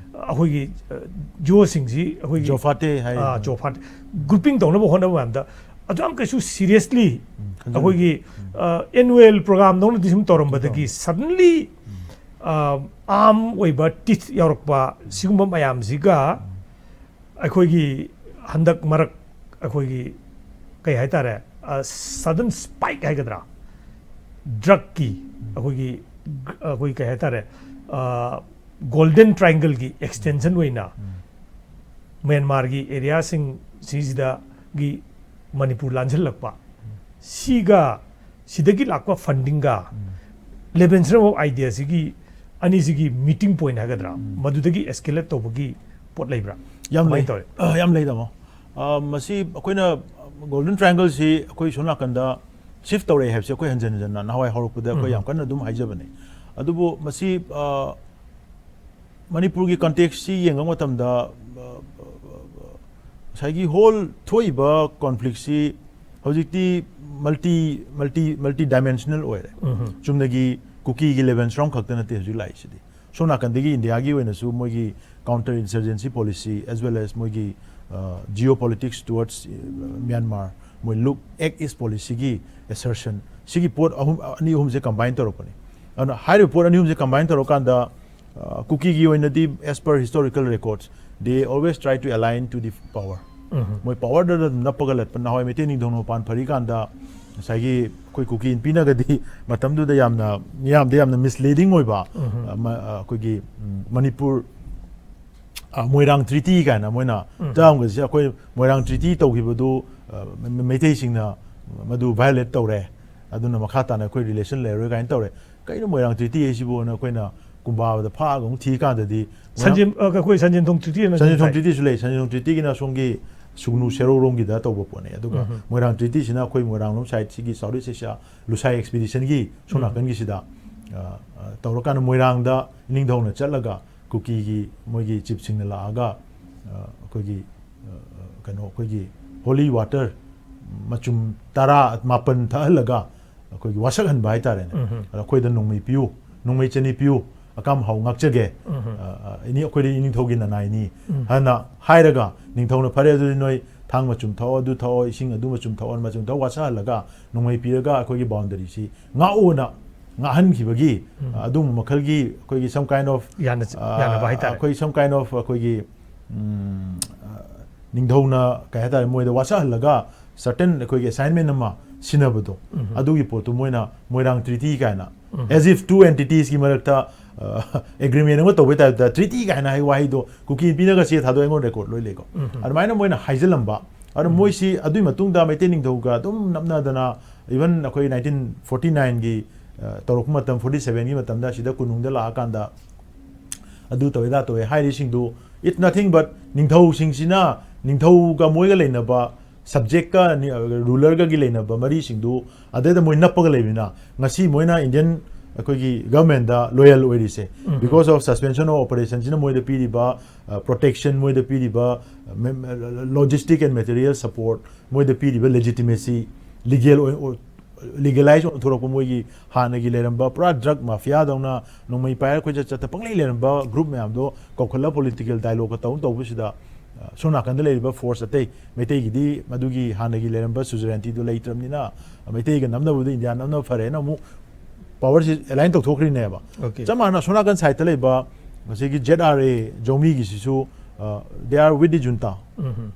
ꯑꯩꯈꯣꯏꯒꯤ ꯖꯣꯁꯤꯡꯁꯤ ꯑꯩꯈꯣꯏꯒꯤ ꯖꯣꯐꯥꯇꯦ ꯍꯥꯏ ꯖꯣꯐꯥꯠ ꯒ꯭ꯔꯨꯄꯤꯡ ꯇꯧꯅꯕ ꯍꯣꯠꯅꯕ ꯃꯌꯥꯝꯗ ꯑꯗꯨ ꯌꯥꯝ ꯀꯩꯁꯨ ꯁꯤꯔꯤꯌꯁꯂꯤ ꯑꯩꯈꯣꯏꯒꯤ ꯑꯦꯅꯨꯋꯦꯜ ꯄ꯭ꯔꯣꯒ꯭ꯔꯥꯝꯗꯧꯅꯗꯤ ꯁꯨꯝ ꯇꯧꯔꯝꯕꯗꯒꯤ ꯁꯗꯟꯂꯤ ꯑꯥꯔꯝ ꯑꯣꯏꯕ ꯇꯤꯊ ꯌꯥꯎꯔꯛꯄ, ꯁꯤꯒꯨꯝꯕ ꯃꯌꯥꯝꯁꯤꯒ ꯑꯩꯈꯣꯏꯒꯤ ꯍꯟꯗꯛ ꯃꯔꯛ ꯑꯩꯈꯣꯏꯒꯤ ꯀꯩ ꯍꯥꯏꯇꯥꯔꯦ, ꯁꯗꯟ ꯁ꯭ꯄꯥꯏꯛ ꯍꯥꯏꯒꯗ꯭ꯔꯥ, ꯗ꯭ꯔꯛꯀꯤ ꯑꯩꯈꯣꯏꯒꯤ ꯑꯩꯈꯣꯏ ꯀꯩ ꯍꯥꯏꯇꯥꯔꯦ, ꯒꯣꯜꯗꯟ ꯇ꯭ꯔꯥꯏꯡꯒꯜꯒꯤ ꯑꯦꯛꯁꯇꯦꯟꯁꯟ ꯑꯣꯏꯅ ꯃ꯭ꯌꯥꯟꯃꯥꯔꯒꯤ ꯑꯦꯔꯤꯌꯥꯁꯤꯡ ꯁꯤꯁꯤꯗꯒꯤ ꯃꯅꯤꯄꯨꯔ ꯂꯥꯟꯁꯤꯜꯂꯛꯄ, ꯁꯤꯒ ꯁꯤꯗꯒꯤ ꯂꯥꯛꯄ ꯐꯟꯗꯤꯡꯒ ꯂꯦꯕꯦꯟꯁꯔꯝ ꯑꯣꯐ ꯑꯥꯏꯗꯤꯌꯥꯁꯤꯒꯤ ꯑꯅꯤꯁꯤꯒꯤ ꯃꯤꯇꯤꯡ ꯄꯣꯏꯟ ꯍꯥꯏꯒꯗ꯭ꯔꯥ, ꯃꯗꯨꯗꯒꯤ ꯑꯦꯁꯀꯦꯂꯦꯠ ꯇꯧꯕꯒꯤ ꯄꯣꯠ ꯂꯩꯕ꯭ꯔꯥ? ꯌꯥꯝ ꯂꯩ꯫ ꯀꯃꯥꯏꯅ ꯇꯧꯋꯤ? ꯑ, ꯌꯥꯝ ꯂꯩ, ꯇꯥꯃꯣ꯫ ꯑ, ꯃꯁꯤ ꯑꯩꯈꯣꯏꯅ ꯒꯣꯜꯗꯟ ꯇ꯭ꯔꯥꯏꯡꯒꯜꯁꯤ ꯑꯩꯈꯣꯏ ꯁꯣꯝ ꯅꯥꯀꯟꯗ ꯁꯤꯐ ꯇꯧꯔꯛꯑꯦ ꯍꯥꯏꯕꯁꯤ ꯑꯩꯈꯣꯏ ꯍꯟꯖꯟ ꯍꯟꯖꯟꯅ ꯅꯍꯥꯟꯋꯥꯏ ꯍꯧꯔꯛꯄꯗ ꯑꯩꯈꯣꯏ ꯌꯥꯝ ꯀꯟꯅ ꯑꯗꯨꯝ ꯍꯥꯏꯖꯕꯅꯤ꯫ ꯑꯗꯨꯕꯨ ꯃꯁꯤ, ꯑ, ꯃꯅꯤꯄꯨꯔꯒꯤ ꯀꯟꯇꯦꯛꯁꯁꯤ ꯌꯦꯡꯕ ꯃꯇꯝꯗ, ꯑ, ꯉꯁꯥꯏꯒꯤ ꯍꯣꯜ ꯊꯣꯛꯏꯕ ꯀꯣꯟꯐ꯭ꯂꯤꯛꯁꯤ ꯍꯧꯖꯤꯛꯇꯤ ꯃꯜꯇꯤ ꯃꯜꯇꯤ ꯃꯜꯇꯤ ꯗꯥꯏꯃꯦꯟꯁꯅꯦꯜ ꯑꯣꯏꯔꯦ꯫ ꯆꯨꯝꯅꯒꯤ ꯀꯨꯀꯤꯒꯤ ꯂꯦꯕꯦꯟꯁꯔꯝ ꯈꯛꯇ ꯅꯠꯇꯦ ꯍꯧꯖꯤꯛ ꯂꯥꯛꯏꯁꯤꯗꯤ꯫ ꯁꯣꯝ ꯅꯥꯀꯟꯗꯒꯤ ꯏꯟꯗꯤꯌꯥꯒꯤ ꯑꯣꯏꯅꯁꯨ ꯃꯣꯏꯒꯤ counter insurgency policy as well as ꯃꯣꯏꯒꯤ, uh, geopolitics towards, uh, Myanmar, ꯃꯣꯏ look act east policyꯒꯤ assertion, ꯁꯤꯒꯤ ꯄꯣꯠ ꯑꯍꯨꯝ, ꯑꯅꯤ ꯑꯍꯨꯝꯁꯦ ꯀꯝꯕꯥꯏꯟ ꯇꯧꯔꯛꯄꯅꯤ꯫ ꯑꯗꯨꯅ ꯍꯥꯏꯔꯤꯕ ꯄꯣꯠ ꯑꯅꯤ ꯑꯍꯨꯝꯁꯦ ꯀꯝꯕꯥꯏꯟ ꯇꯧꯔꯀꯥꯟꯗ, ꯑ, ꯀꯨꯀꯤꯒꯤ ꯑꯣꯏꯅꯗꯤ, as per historical records, they always try to align to the power. ꯃꯣꯏ ꯄꯋꯔꯗ ꯑꯗꯨꯝ ꯅꯞꯄꯒ ꯂꯠꯄ꯫ ꯅꯍꯥꯟꯋꯥꯏ ꯃꯩꯇꯩ ꯅꯤꯡꯊꯧꯅ ꯃꯄꯥꯟ ꯐꯔꯤꯀꯥꯟꯗ ꯉꯁꯥꯏꯒꯤ ꯑꯩꯈꯣꯏ ꯀꯨꯀꯤ ꯅꯨꯄꯤꯅꯒꯗꯤ ꯃꯇꯝꯗꯨꯗ ꯌꯥꯝꯅ, ꯃꯤꯌꯥꯝꯗ ꯌꯥꯝꯅ ꯃꯤꯁꯂꯤꯗꯤꯡ ꯑꯣꯏꯕ, ꯑ, ꯃ-, ꯑ, ꯑꯩꯈꯣꯏꯒꯤ, ꯎꯝ, ꯃꯅꯤꯄꯨꯔ, ꯑ, ꯃꯣꯏꯔꯥꯡ ꯇ꯭ꯔꯤꯇꯤ ꯀꯥꯏꯅ ꯃꯣꯏꯅ ꯇꯥꯔꯝꯒꯁꯦ, ꯑꯩꯈꯣꯏ ꯃꯣꯏꯔꯥꯡ ꯇ꯭ꯔꯤꯇꯤ ꯇꯧꯈꯤꯕꯗꯨ, ꯑ, ꯃ-, ꯃꯩꯇꯩꯁꯤꯡꯅ ꯃꯗꯨ ꯚꯥꯏꯑꯣꯂꯦꯠ ꯇꯧꯔꯦ, ꯑꯗꯨꯅ ꯃꯈꯥ ꯇꯥꯅ ꯑꯩꯈꯣꯏ ꯔꯤꯂꯦꯁꯟ ꯂꯩꯔꯔꯣꯏ ꯀꯥꯏꯅ ꯇꯧꯔꯦ꯫ ꯀꯩꯅꯣ ꯃꯣꯏꯔꯥꯡ ꯇ꯭ꯔꯤꯇꯤ ꯍꯥꯏꯁꯤꯕꯨꯅ ꯑꯩꯈꯣꯏꯅ ꯀꯨꯝꯕꯥꯕꯗ ꯐꯥꯛꯑꯒ ꯑꯃꯨꯛ ꯊꯤꯀꯥꯟꯗꯗꯤ ꯃꯣꯏꯔꯥꯡ ꯁꯟꯖꯦꯟ-, ꯑ, ꯑꯩꯈꯣꯏ ꯁꯟꯖꯦꯟꯊꯣꯡ ꯇ꯭ꯔꯤꯇꯤ ꯑꯅ ꯁꯟꯖꯦꯟꯊꯣꯡ ꯇ꯭ꯔꯤꯇꯤꯁꯨ ꯂꯩ꯫ ꯁꯟꯖꯦꯟꯊꯣꯡ ꯇ꯭ꯔꯤꯇꯤꯒꯤꯅ ꯁꯣꯝꯒꯤ ꯁꯨꯒꯅꯨ ꯁꯦꯔꯧꯔꯣꯝꯒꯤꯗ ꯇꯧꯕ ꯄꯣꯠꯅꯦ꯫ ꯑꯗꯨꯒ ꯃꯣꯏꯔꯥꯡ ꯇ꯭ꯔꯤꯇꯤꯁꯤꯅ ꯑꯩꯈꯣꯏ ꯃꯣꯏꯔꯥꯡꯂꯣꯝ ꯁꯥꯏꯠꯁꯤꯒꯤ South East Asia ꯂꯨꯁꯥꯏ ꯑꯦꯛꯁꯄꯤꯗꯤꯁꯟꯒꯤ ꯁꯣꯝ ꯅꯥꯀꯟꯒꯤꯁꯤꯗ, ꯑ, ꯑ, ꯇꯧꯔꯀꯥꯟꯗ ꯃꯣꯏꯔꯥꯡꯗ ꯏꯅꯤꯡꯊꯧꯅ ꯆꯠꯂꯒ ꯀꯨꯀꯤꯒꯤ ꯃꯣꯏꯒꯤ ꯆꯤꯞꯁꯤꯡꯅ ꯂꯥꯛꯑꯒ, ꯑ, ꯑꯩꯈꯣꯏꯒꯤ ꯀꯩꯅꯣ ꯑꯩꯈꯣꯏꯒꯤ holy water ꯃꯆꯨꯝ ꯇꯔꯥ ꯃꯥꯄꯟ ꯊꯛꯍꯜꯂꯒ ꯑꯩꯈꯣꯏꯒꯤ ꯋꯥꯁꯛꯍꯟꯕ ꯍꯥꯏꯇꯥꯔꯦꯅꯦ꯫ ꯑꯗ ꯑꯩꯈꯣꯏꯗ ꯅꯣꯡꯃꯩ ꯄꯤꯌꯨ, ꯅꯣꯡꯃꯩ ꯆꯅꯤ ꯄꯤꯌꯨ, ꯑꯀꯥꯝ ꯍꯥꯎ ꯉꯥꯛꯆꯒꯦ꯫ ꯑ, ꯑ, ꯏꯅꯤ-, ꯑꯩꯈꯣꯏꯗꯤ ꯏꯅꯤꯡꯊꯧꯒꯤ ꯅꯅꯥꯏꯅꯤ ꯍꯥꯏꯅ ꯍꯥꯏꯔꯒ ꯅꯤꯡꯊꯧꯅ "ꯐꯔꯦ, ꯑꯗꯨꯗꯤ ꯅꯣꯏ ꯊꯥꯡ ꯃꯆꯨꯝ ꯊꯛꯑꯣ, ꯑꯗꯨ ꯊꯛꯑꯣ, ꯏꯁꯤꯡ ꯑꯗꯨ ꯃꯆꯨꯝ ꯊꯛꯑꯣ, ꯃꯆꯨꯝ ꯊꯛꯑꯣ", ꯋꯥꯁꯛꯍꯜꯂꯒ ꯅꯣꯡꯃꯩ ꯄꯤꯔꯒ ꯑꯩꯈꯣꯏꯒꯤ boundaryꯁꯤ ꯉꯥꯛꯑꯣꯅ ꯉꯥꯛꯍꯟꯈꯤꯕꯒꯤ, ꯑ, ꯑꯗꯨꯒꯨꯝꯕ ꯃꯈꯜꯒꯤ ꯑꯩꯈꯣꯏꯒꯤ some kind of, ꯌꯥꯅ-, ꯑ, ꯌꯥꯅꯕ ꯍꯥꯏꯇꯥꯔꯦ꯫ ꯑꯩꯈꯣꯏ some kind of ꯑꯩꯈꯣꯏꯒꯤ, ꯎꯝ, ꯑ, ꯅꯤꯡꯊꯧꯅ ꯀꯩ ꯍꯥꯏꯇꯥꯔꯦ, ꯃꯣꯏꯗ ꯋꯥꯁꯛꯍꯜꯂꯒ certain ꯑꯩꯈꯣꯏꯒꯤ assignment ꯑꯃ ꯁꯤꯟꯅꯕꯗꯣ, ꯑꯗꯨꯒꯤ ꯄꯣꯠꯇꯨ ꯃꯣꯏꯅ ꯃꯣꯏꯔꯥꯡ treaty ꯀꯥꯏꯅ, as if two entitiesꯀꯤ ꯃꯔꯛꯇ, ꯑ, agreement ꯑꯃ ꯇꯧꯕꯩ typeꯇ treaty ꯀꯥꯏꯅ ꯍꯥꯏ ꯋꯥꯍꯩꯗꯣ ꯀꯨꯀꯤ ꯅꯨꯄꯤꯅꯒ ꯆꯦ ꯊꯥꯗꯣꯛꯑꯦ, ꯑꯩꯉꯣꯟꯗ record ꯂꯣꯏ ꯂꯩꯀꯣ꯫ ꯑꯗꯨꯃꯥꯏꯅ ꯃꯣꯏꯅ ꯍꯥꯏꯖꯤꯜꯂꯝꯕ꯫ ꯑꯗꯨ ꯃꯣꯏꯁꯤ ꯑꯗꯨꯒꯤ ꯃꯇꯨꯡꯗ ꯃꯩꯇꯩ ꯅꯤꯡꯊꯧꯒ ꯑꯗꯨꯝ ꯅꯞꯅꯗꯅ, even ꯑꯩꯈꯣꯏ nineteen forty nineꯒꯤ, ꯑ, ꯇꯧꯔꯛꯄ ꯃꯇꯝ, forty sevenꯒꯤ ꯃꯇꯝꯗ ꯁꯤꯗ ꯀꯣꯅꯨꯡꯗ ꯂꯥꯛꯑꯀꯥꯟꯗ ꯑꯗꯨ ꯇꯧꯋꯦ, ꯑꯗꯥ ꯇꯧꯋꯦ ꯍꯥꯏꯔꯤꯁꯤꯡꯗꯨ, it's nothing but ꯅꯤꯡꯊꯧꯁꯤꯡꯁꯤꯅ ꯅꯤꯡꯊꯧꯒ ꯃꯣꯏꯒ ꯂꯩꯅꯕ, subjectꯀ ꯅꯤ-, rulerꯒꯒꯤ ꯂꯩꯅꯕ ꯃꯔꯤꯁꯤꯡꯗꯨ ꯑꯗꯩꯗ ꯃꯣꯏ ꯅꯞꯄꯒ ꯂꯩꯕꯅꯤꯅ ꯉꯁꯤ ꯃꯣꯏꯅ Indian ꯑꯩꯈꯣꯏꯒꯤ governmentꯗ loyal ꯑꯣꯏꯔꯤꯁꯦ꯫ Because of suspension of operationꯁꯤꯅ ꯃꯣꯏꯗ ꯄꯤꯔꯤꯕ, ꯑ, protection, ꯃꯣꯏꯗ ꯄꯤꯔꯤꯕ, ꯑ, me-, logistic and material support, ꯃꯣꯏꯗ ꯄꯤꯔꯤꯕ legitimacy, legal ꯑꯣꯏ-, ꯑꯣꯏ-, legalize ꯑꯣꯟꯊꯣꯔꯛꯄ, ꯃꯣꯏꯒꯤ ꯍꯥꯟꯅꯒꯤ ꯂꯩꯔꯝꯕ ꯄꯨꯔꯥ drug mafiaꯗꯧꯅ ꯅꯣꯡꯃꯩ ꯄꯥꯏꯔ ꯀꯣꯏꯆꯠ ꯆꯠꯇ ꯄꯪꯂꯩ ꯂꯩꯔꯝꯕ group ꯃꯌꯥꯝꯗꯣ ꯀꯧꯈꯠꯂ political dialogueꯀ ꯇꯧ ꯇꯧꯕꯁꯤꯗ, ꯑ, ꯁꯣꯝ ꯅꯥꯀꯟꯗ ꯂꯩꯔꯤꯕ force ꯑꯇꯩ ꯃꯩꯇꯩꯒꯤꯗꯤ ꯃꯗꯨꯒꯤ ꯍꯥꯟꯅꯒꯤ ꯂꯩꯔꯝꯕ sovereigntyꯗꯨ ꯂꯩꯇ꯭ꯔꯕꯅꯤꯅ ꯃꯩꯇꯩꯒ ꯅꯝꯅꯕꯗ ꯏꯟꯗꯤꯌꯥ ꯅꯝꯅꯕ ꯐꯔꯦꯅ ꯑꯃꯨꯛ powerꯁꯤ align ꯇꯧꯊꯣꯛꯈ꯭ꯔꯤꯅꯦꯕ꯫ Okay. ꯆꯞ ꯃꯥꯟꯅꯅ ꯁꯣꯝ ꯅꯥꯀꯟ sideꯇ ꯂꯩꯕ ꯉꯁꯤꯒꯤ Z R A ꯖꯧꯃꯤꯒꯤꯁꯤꯁꯨ, ꯑ, they are with the junta꯫ Um.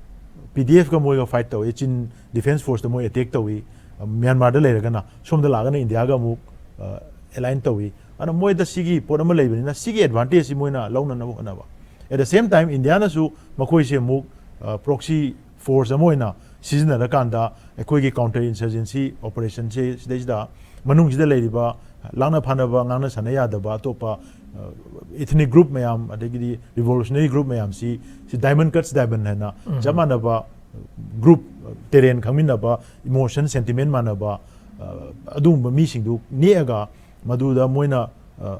P D Fꯀ ꯃꯣꯏꯒ fight ꯇꯧꯏ, Chin Defence Forceꯇ ꯃꯣꯏ attack ꯇꯧꯏ, ꯑ, ꯃ꯭ꯌꯥꯟꯃꯥꯔꯗ ꯂꯩꯔꯒꯅ꯫ ꯁꯣꯝꯗ ꯂꯥꯛꯑꯒꯅ ꯏꯟꯗꯤꯌꯥꯒ ꯑꯃꯨꯛ, ꯑ, align ꯇꯧꯏ꯫ ꯑꯗꯨꯅ ꯃꯣꯏꯗ ꯁꯤꯒꯤ ꯄꯣꯠ ꯑꯃ ꯂꯩꯕꯅꯤꯅ ꯁꯤꯒꯤ advantageꯁꯤ ꯃꯣꯏꯅ ꯂꯧꯅꯅꯕ ꯍꯣꯠꯅꯕ꯫ At the same time ꯏꯟꯗꯤꯌꯥꯅꯁꯨ ꯃꯈꯣꯏꯁꯦ ꯑꯃꯨꯛ, ꯑ, proxy force ꯑꯃ ꯑꯣꯏꯅ ꯁꯤꯖꯤꯟꯅꯔꯀꯥꯟꯗ ꯑꯩꯈꯣꯏꯒꯤ counter insurgency operationꯁꯦ ꯁꯤꯗꯩꯁꯤꯗ ꯃꯅꯨꯡꯁꯤꯗ ꯂꯩꯔꯤꯕ ꯂꯥꯛꯅ ꯐꯥꯅꯕ, ꯉꯥꯡꯅ ꯁꯥꯟꯅ ꯌꯥꯗꯕ ꯑꯇꯣꯞꯄ, ꯑ, ethnic group ꯃꯌꯥꯝ, ꯑꯗꯒꯤꯗꯤ revolutionary group ꯃꯌꯥꯝꯁꯤ, ꯁꯤ diamond cuts diamond ꯍꯥꯏꯅ ꯎꯝ꯫ ꯆꯞ ꯃꯥꯟꯅꯕ group, terrain ꯈꯪꯃꯤꯟꯅꯕ, emotion, sentiment ꯃꯥꯟꯅꯕ, ꯑ, ꯑꯗꯨꯒꯨꯝꯕ ꯃꯤꯁꯤꯡꯗꯨ ꯅꯦꯛꯑꯒ ꯃꯗꯨꯗ ꯃꯣꯏꯅ, ꯑ,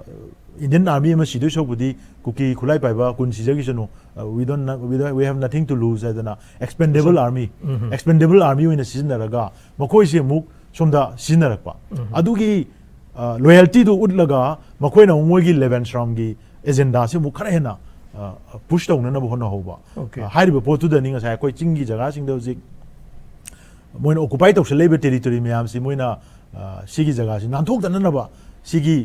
Indian Army ꯑꯃ ꯁꯤꯗꯣꯏ ꯁꯔꯨꯛꯄꯨꯗꯤ ꯀꯨꯀꯤ ꯈꯨꯠꯂꯥꯏ ꯄꯥꯏꯕ ꯀꯨꯟ ꯁꯤꯖꯈꯤꯁꯅꯨ, we don't, we don't, we have nothing to lose ꯍꯥꯏꯗꯅ expendable army, ꯎꯝ꯫ Expendable Army ꯑꯣꯏꯅ ꯁꯤꯖꯤꯟꯅꯔꯒ ꯃꯈꯣꯏꯁꯦ ꯑꯃꯨꯛ ꯁꯣꯝꯗ ꯁꯤꯖꯤꯟꯅꯔꯛꯄ꯫ ꯎꯝ꯫ ꯑꯗꯨꯒꯤ loyaltyꯗꯨ ꯎꯠꯂꯒ ꯃꯈꯣꯏꯅ ꯑꯃꯨꯛ ꯃꯣꯏꯒꯤ ꯂꯦꯕꯦꯟꯁ꯭ꯔꯥꯝꯒꯤ agendaꯁꯦ ꯑꯃꯨꯛ ꯈꯔ ꯍꯦꯟꯅ push ꯇꯧꯅꯅꯕ ꯍꯣꯠꯅꯍꯧꯕ꯫ Okay. ꯍꯥꯏꯔꯤꯕ ꯄꯣꯠꯇꯨꯗꯅꯤ ꯉꯁꯥꯏ ꯑꯩꯈꯣꯏ ꯆꯤꯡꯒꯤ ꯖꯒꯥꯁꯤꯡꯗ ꯍꯧꯖꯤꯛ ꯃꯣꯏꯅ occupy ꯇꯧꯁꯜꯂꯛꯏꯕ territory ꯃꯌꯥꯝꯁꯤ ꯃꯣꯏꯅ, ꯑ, ꯁꯤꯒꯤ ꯖꯒꯥꯁꯤ ꯅꯥꯟꯊꯣꯛꯇꯅꯅꯕ ꯁꯤꯒꯤ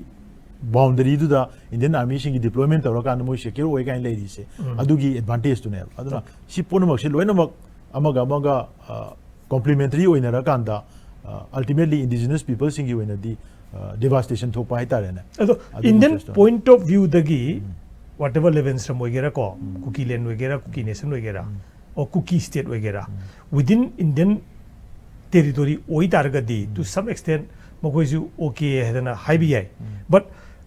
boundaryꯗꯨꯗ Indian Armyꯁꯤꯡꯒꯤ deployment ꯇꯧꯔꯀꯥꯟꯗ ꯃꯣꯏ secure ꯑꯣꯏ ꯀꯥꯏꯅ ꯂꯩꯔꯤꯁꯦ, ꯎꯝ꯫ ꯑꯗꯨꯒꯤ advantageꯇꯨꯅꯦꯕ꯫ ꯑꯗꯨꯅ ꯁꯤ ꯄꯨꯝꯅꯃꯛꯁꯦ ꯂꯣꯏꯅꯃꯛ ꯑꯃꯒ ꯑꯃꯒ, ꯑ, complementary ꯑꯣꯏꯅꯔꯀꯥꯟꯗ, ꯑ, ultimately indigenous peopleꯁꯤꯡꯒꯤ ꯑꯣꯏꯅꯗꯤ, ꯑ, devastation ꯊꯣꯛꯄ ꯍꯥꯏꯇꯥꯔꯦꯅꯦ꯫ ꯑꯗꯣ ꯑꯗꯨꯒꯤ Indian interestꯇꯣ꯫ Point of Viewꯗꯒꯤ um. Whatever ꯂꯦꯕꯦꯟꯁ꯭ꯔꯥꯝ ꯑꯣꯏꯒꯦꯔꯥꯀꯣ, um. Kuki land ꯑꯣꯏꯒꯦꯔꯥ, ꯀꯨꯀꯤ nation ꯑꯣꯏꯒꯦꯔꯥ, ꯎꯝ꯫ or ꯀꯨꯀꯤ state ꯑꯣꯏꯒꯦꯔꯥ, ꯎꯝ꯫ Within Indian territory ꯑꯣꯏꯇꯥꯔꯒꯗꯤ, ꯎꯝ꯫ To some extent ꯃꯈꯣꯏꯁꯨ okay ꯍꯥꯏꯗꯅ ꯍꯥꯏꯕ ꯌꯥꯏ꯫ ꯎꯝ꯫ But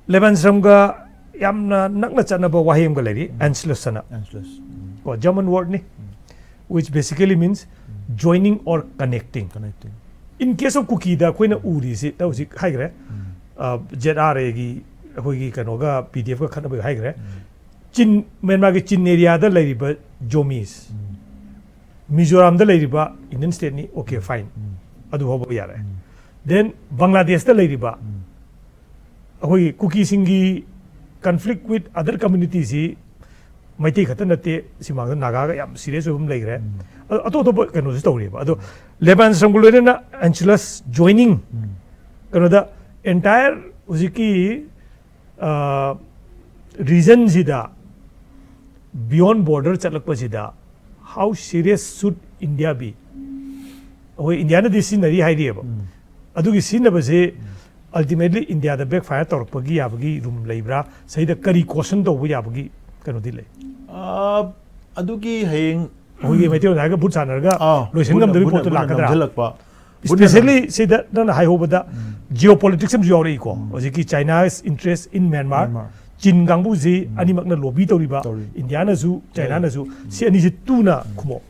ꯂꯦꯕꯦꯟꯁ꯭ꯔꯥꯝꯒ ꯌꯥꯝꯅ ꯅꯛꯅ ꯆꯠꯅꯕ ꯋꯥꯍꯩ ꯑꯃꯒ ꯂꯩꯔꯤ, ꯎꯝ꯫ Anschluss ꯑꯅ꯫ Anschluss꯫ ꯎꯝ꯫ ꯀꯣ, German wordꯅꯤ, um. Which basically means um. Joining or connecting. Connecting. In case of ꯀꯨꯀꯤꯗ ꯑꯩꯈꯣꯏꯅ ꯎꯔꯤꯁꯤ ꯍꯧꯖꯤꯛ ꯍꯥꯏꯈ꯭ꯔꯦ, ꯎꯝ꯫ ꯑ, ZRAꯒꯤ ꯑꯩꯈꯣꯏꯒꯤ ꯀꯩꯅꯣꯒ, PDFꯀ ꯈꯠꯅꯕꯒꯤ ꯍꯥꯏꯈ꯭ꯔꯦ꯫ ꯎꯝ꯫ ꯆꯤꯟ, ꯃ꯭ꯌꯥꯟꯃꯥꯔꯒꯤ ꯆꯤꯟ areaꯗ ꯂꯩꯔꯤꯕ Zomis, ꯎꯝ꯫ ꯃꯤꯖꯣꯔꯥꯝꯗ ꯂꯩꯔꯤꯕ Indian stateꯅꯤ, okay, fine, ꯎꯝ꯫ ꯑꯗꯨ ꯐꯥꯎꯕ ꯌꯥꯔꯦ꯫ ꯎꯝ꯫ Then ꯕꯪꯒ꯭ꯂꯥꯗꯦꯁꯇ ꯂꯩꯔꯤꯕ ꯎꯝ꯫ ꯑꯩꯈꯣꯏꯒꯤ ꯀꯨꯀꯤꯁꯤꯡꯒꯤ conflict with other communityꯁꯤ ꯃꯩꯇꯩ ꯈꯛꯇ ꯅꯠꯇꯦ, ꯁꯤ ꯃꯥꯡꯗ ꯅꯥꯒꯥꯒ ꯌꯥꯝ serious ꯑꯣꯏꯕ ꯑꯃ ꯂꯩꯈ꯭ꯔꯦ꯫ ꯎꯝ꯫ ꯑ-, ꯑꯇꯣꯞ ꯑꯇꯣꯞꯄ ꯀꯩꯅꯣꯁꯨ ꯇꯧꯔꯤꯕ꯫ ꯑꯗꯣ ꯂꯦꯕꯦꯟꯁ꯭ꯔꯥꯝꯒ ꯂꯣꯏꯅꯅ Anschluss joining ꯎꯝ꯫ ꯀꯩꯅꯣꯗ entire ꯍꯧꯖꯤꯛꯀꯤ, ꯑ, regionꯁꯤꯗ beyond border ꯆꯠꯂꯛꯄꯁꯤꯗ how serious should India be? ꯑꯩꯈꯣꯏ ꯏꯟꯗꯤꯌꯥꯅꯗꯤ ꯁꯤꯖꯤꯟꯅꯔꯤ ꯍꯥꯏꯔꯤꯑꯕ꯫ ꯎꯝ꯫ ꯑꯗꯨꯒꯤ ꯁꯤꯖꯤꯟꯅꯕꯁꯦ ultimately ꯏꯟꯗꯤꯌꯥꯗ backfire ꯇꯧꯔꯛꯄꯒꯤ ꯌꯥꯕꯒꯤ room ꯂꯩꯕ꯭ꯔꯥ? ꯁꯤꯗ ꯀꯔꯤ caution ꯇꯧꯕ ꯌꯥꯕꯒꯤ ꯀꯩꯅꯣꯗꯤ ꯂꯩ? ꯑ, ꯑꯗꯨꯒꯤ ꯍꯌꯦꯡ ꯑꯩꯈꯣꯏꯒꯤ ꯃꯩꯇꯩꯂꯣꯟꯗ ꯍꯥꯏꯔꯒ ꯕꯨꯠ ꯁꯥꯟꯅꯔꯒ ꯑꯥ, ꯂꯣꯏꯁꯤꯟ ꯕꯨꯠꯅ-, ꯉꯝꯗꯕꯒꯤ ꯕꯨꯠꯅ-, ꯄꯣꯠꯇꯣ ꯕꯨꯠꯅ ꯂꯥꯛꯀꯗ꯭ꯔꯥ? ꯅꯝꯁꯤꯜꯂꯛꯄ꯫ ꯕꯨꯠꯅ Especially ꯁꯤꯗ ꯅꯪꯅ ꯍꯥꯏꯍꯧꯕꯗ ꯎꯝ꯫ Geopolitics ꯑꯃꯁꯨ ꯌꯥꯎꯔꯛꯏꯀꯣ꯫ ꯎꯝ꯫ ꯍꯧꯖꯤꯛꯀꯤ China's interest in Myanmar, Myanmar꯫ ꯆꯤꯟ ꯀꯥꯡꯕꯨꯁꯤ ꯎꯝ꯫ ꯑꯅꯤꯃꯛꯅ lobby ꯇꯧꯔꯤꯕ, ꯇꯧꯔꯤ꯫ ꯏꯟꯗꯤꯌꯥꯅꯁꯨ ꯆꯥꯏꯅꯥꯅꯁꯨ, ꯁꯤ ꯑꯅꯤꯁꯤ ꯇꯨꯅ ꯈꯨꯝꯃꯣ꯫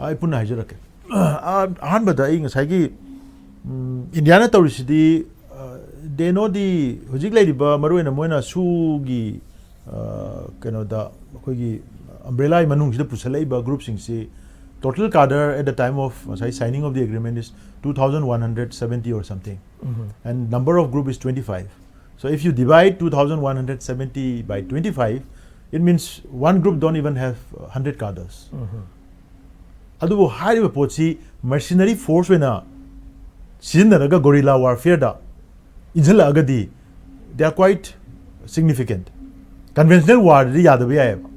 ꯑꯩ ꯄꯨꯟꯅ ꯍꯥꯏꯖꯔꯛꯀꯦ꯫ ꯑ, ꯑꯍꯥꯟꯕꯗ ꯑꯩ ꯉꯁꯥꯏꯒꯤ, ꯎꯝ, ꯏꯟꯗꯤꯌꯥꯅ ꯇꯧꯔꯤꯁꯤꯗꯤ, ꯑ, ꯗꯦꯅꯣꯗꯤ ꯍꯧꯖꯤꯛ ꯂꯩꯔꯤꯕ, ꯃꯔꯨꯑꯣꯏꯅ ꯃꯣꯏꯅ ꯁꯨꯒꯤ, ꯑ, ꯀꯩꯅꯣꯗ, ꯑꯩꯈꯣꯏꯒꯤ ꯑꯝꯕ꯭ꯔꯦꯂꯥꯒꯤ ꯃꯅꯨꯡꯁꯤꯗ ꯄꯨꯁꯜꯂꯛꯏꯕ ꯒ꯭ꯔꯨꯞꯁꯤꯡꯁꯤ, total cadre at the time of, ꯉꯁꯥꯏ, signing of the agreement is two thousand one hundred seventy or something, and number of group is twenty-five. So if you divide two thousand one hundred seventy by twenty-five, it means one group don't even have one hundred cadres. ꯑꯗꯨꯕꯨ ꯍꯥꯏꯔꯤꯕ ꯄꯣꯠꯁꯤ mercenary force ꯑꯣꯏꯅ ꯁꯤꯖꯤꯟꯅꯔꯒ guerrilla warfareꯗ ꯏꯟꯁꯤꯜꯂꯛꯑꯒꯗꯤ, they are quite significant. Conventional warꯗꯗꯤ ꯌꯥꯗꯕ ꯌꯥꯏꯑꯕ,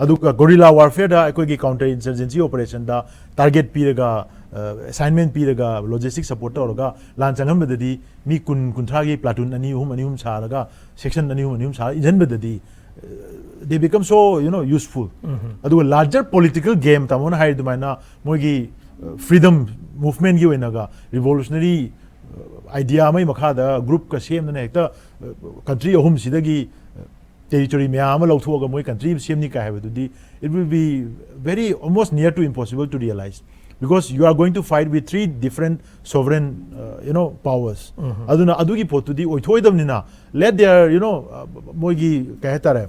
ꯑꯗꯨꯒ guerrilla warfareꯗ ꯑꯩꯈꯣꯏꯒꯤ counter insurgency operationꯗ target ꯄꯤꯔꯒ, ꯑ, assignment ꯄꯤꯔꯒ, logistic support ꯇꯧꯔꯒ ꯂꯥꯟ ꯆꯪꯍꯟꯕꯗꯗꯤ, ꯃꯤ ꯀꯨꯟ ꯀꯨꯟꯊ꯭ꯔꯥꯒꯤ platoon ꯑꯅꯤ ꯑꯍꯨꯝ, ꯑꯅꯤ ꯑꯍꯨꯝ ꯁꯥꯔꯒ, section ꯑꯅꯤ ꯑꯍꯨꯝ, ꯑꯅꯤ ꯑꯍꯨꯝ ꯁꯥꯔꯒ ꯏꯟꯁꯤꯟꯕꯗꯗꯤ, uh, they become so, you know, useful. ꯑꯗꯨꯒ larger political game, ꯇꯥꯃꯣꯅ ꯍꯥꯏꯔꯤ ꯑꯗꯨꯃꯥꯏꯅ, ꯃꯣꯏꯒꯤ, uh, freedom movementꯀꯤ ꯑꯣꯏꯅꯒ revolutionary, uh, idea ꯑꯃꯒꯤ ꯃꯈꯥꯗ groupꯀ ꯁꯦꯝꯗꯅ ꯍꯦꯛꯇ, uh, country ꯑꯍꯨꯝꯁꯤꯗꯒꯤ, uh, territory ꯃꯌꯥꯝ ꯑꯃ ꯂꯧꯊꯣꯛꯑꯒ ꯃꯣꯏ country ꯑꯃ ꯁꯦꯝꯅꯤ ꯀꯥꯏ ꯍꯥꯏꯕꯗꯨꯗꯤ, it will be very, almost near to impossible to realize, because you are going to fight with three different sovereign, uh, you know, powers. ꯑꯗꯨꯅ ꯑꯗꯨꯒꯤ ꯄꯣꯠꯇꯨꯗꯤ ꯑꯣꯏꯊꯣꯛꯑꯣꯏꯗꯕꯅꯤꯅ, let their, you know, uh, ꯃꯣꯏꯒꯤ, ꯀꯩ ꯍꯥꯏꯇꯥꯔꯦ,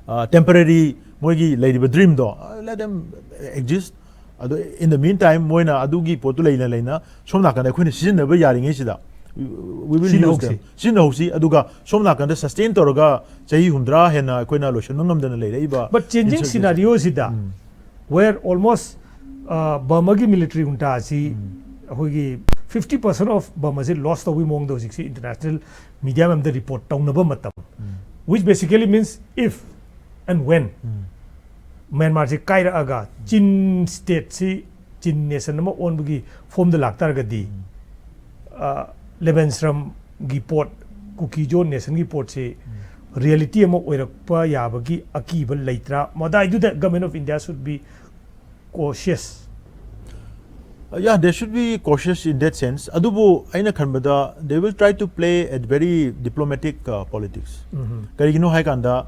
uh, temporary ꯃꯣꯏꯒꯤ ꯂꯩꯔꯤꯕ dreamꯗꯣ, uh, let them exist. ꯑꯗꯣ, in the meantime, ꯃꯣꯏꯅ ꯑꯗꯨꯒꯤ ꯄꯣꯠꯇꯨ ꯂꯩꯅ ꯂꯩꯅ, ꯁꯣꯝ ꯅꯥꯀꯟꯗ ꯑꯩꯈꯣꯏꯅ ꯁꯤꯖꯤꯟꯅꯕ ꯌꯥꯔꯤꯉꯩꯁꯤꯗ, we, we will use them. ꯁꯤꯖꯤꯟꯅꯍꯧꯁꯤ꯫ ꯁꯤꯖꯤꯟꯅꯍꯧꯁꯤ꯫ ꯑꯗꯨꯒ ꯁꯣꯝ ꯅꯥꯀꯟꯗ sustain ꯇꯧꯔꯒ ꯆꯍꯤ ꯍꯨꯝꯗ꯭ꯔꯥ ꯍꯦꯟꯅ ꯑꯩꯈꯣꯏꯅ ꯂꯣꯏꯁꯤꯟꯕ ꯉꯝꯗꯅ ꯂꯩꯔꯛꯏꯕ But changing insurgency scenarioꯁꯤꯗ, where almost, uh, Burmaꯒꯤ military junta ꯑꯁꯤ ꯑꯩꯈꯣꯏꯒꯤ fifty percent of Burma ꯑꯁꯤ loss ꯇꯧꯕꯒꯤ ꯃꯑꯣꯡꯗ ꯍꯧꯖꯤꯛꯁꯤ international media ꯃꯌꯥꯝꯗ report ꯇꯧꯅꯕ ꯃꯇꯝ, which basically means if and when ꯃ꯭ꯌꯥꯟꯃꯥꯔꯁꯤ ꯀꯥꯏꯔꯛꯑꯒ ꯆꯤꯟ stateꯁꯤ, ꯆꯤꯟ nation ꯑꯃ ꯑꯣꯟꯕꯒꯤ formꯗ ꯂꯥꯛꯇꯥꯔꯒꯗꯤ, ꯑ, ꯂꯦꯕꯦꯟ ꯁ꯭ꯔꯝꯒꯤ ꯄꯣꯠ, ꯀꯨꯀꯤꯖꯣ nationꯒꯤ ꯄꯣꯠꯁꯤ reality ꯑꯃ ꯑꯣꯏꯔꯛꯄ ꯌꯥꯕꯒꯤ ꯑꯀꯤꯕ ꯂꯩꯇ꯭ꯔꯥ? ꯃꯗꯥꯏꯗꯨꯗ Government of India should be cautious. Uh, yeah, they should be cautious in that sense. ꯑꯗꯨꯕꯨ ꯑꯩꯅ ꯈꯟꯕꯗ, they will try to play a very diplomatic, uh, politics. ꯀꯔꯤꯒꯤꯅꯣ ꯍꯥꯏ ꯀꯥꯟꯗ,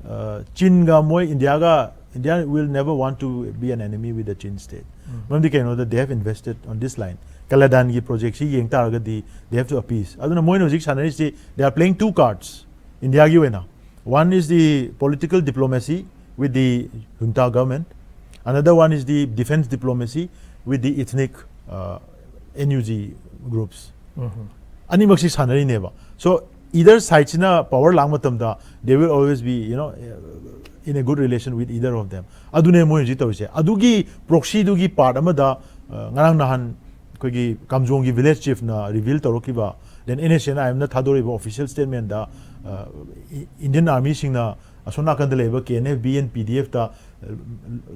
uh, ꯆꯤꯟꯒ ꯃꯣꯏ ꯏꯟꯗꯤꯌꯥꯒ, India will never want to be an enemy with the Chin state. ꯃꯔꯝꯗꯤ ꯀꯩꯅꯣꯗ, they have invested on this line. ꯀꯂꯗꯥꯟꯒꯤ ꯄ꯭ꯔꯣꯖꯦꯛꯁꯤ ꯌꯦꯡ ꯇꯥꯔꯒꯗꯤ they have to appease. ꯑꯗꯨꯅ ꯃꯣꯏꯅ ꯍꯧꯖꯤꯛ ꯁꯥꯟꯅꯔꯤꯁꯤ, they are playing two cards ꯏꯟꯗꯤꯌꯥꯒꯤ ꯑꯣꯏꯅ. One is the political diplomacy with the junta government. Another one is the defense diplomacy with the ethnic uh, N U G groups. ꯑꯅꯤꯃꯛꯁꯤ ꯁꯥꯟꯅꯔꯤꯅꯦꯕ. So either sideꯁꯤꯅ power ꯂꯥꯛ ꯃꯇꯝꯗ they will always be, you know, in a good relation with either of them. ꯑꯗꯨꯅꯦ ꯃꯣꯏ ꯍꯧꯖꯤꯛ ꯇꯧꯔꯤꯁꯦ. ꯑꯗꯨꯒꯤ proxyꯗꯨꯒꯤ part ꯑꯃꯗ, ꯑ, ꯉꯔꯥꯡ ꯅꯍꯥꯟ ꯑꯩꯈꯣꯏꯒꯤ ꯀꯥꯝꯖꯣꯡꯒꯤ village chiefꯅ reveal ꯇꯧꯔꯛꯈꯤꯕ, then N S C N I Mꯅ ꯊꯥꯗꯣꯔꯛꯏꯕ official statementꯗ, ꯑ, ꯏ-, Indian Armyꯁꯤꯡꯅ ꯑꯁꯣꯝ ꯅꯥꯀꯟꯗ ꯂꯩꯕ K N F, B N, P D Fꯇ, ꯑ,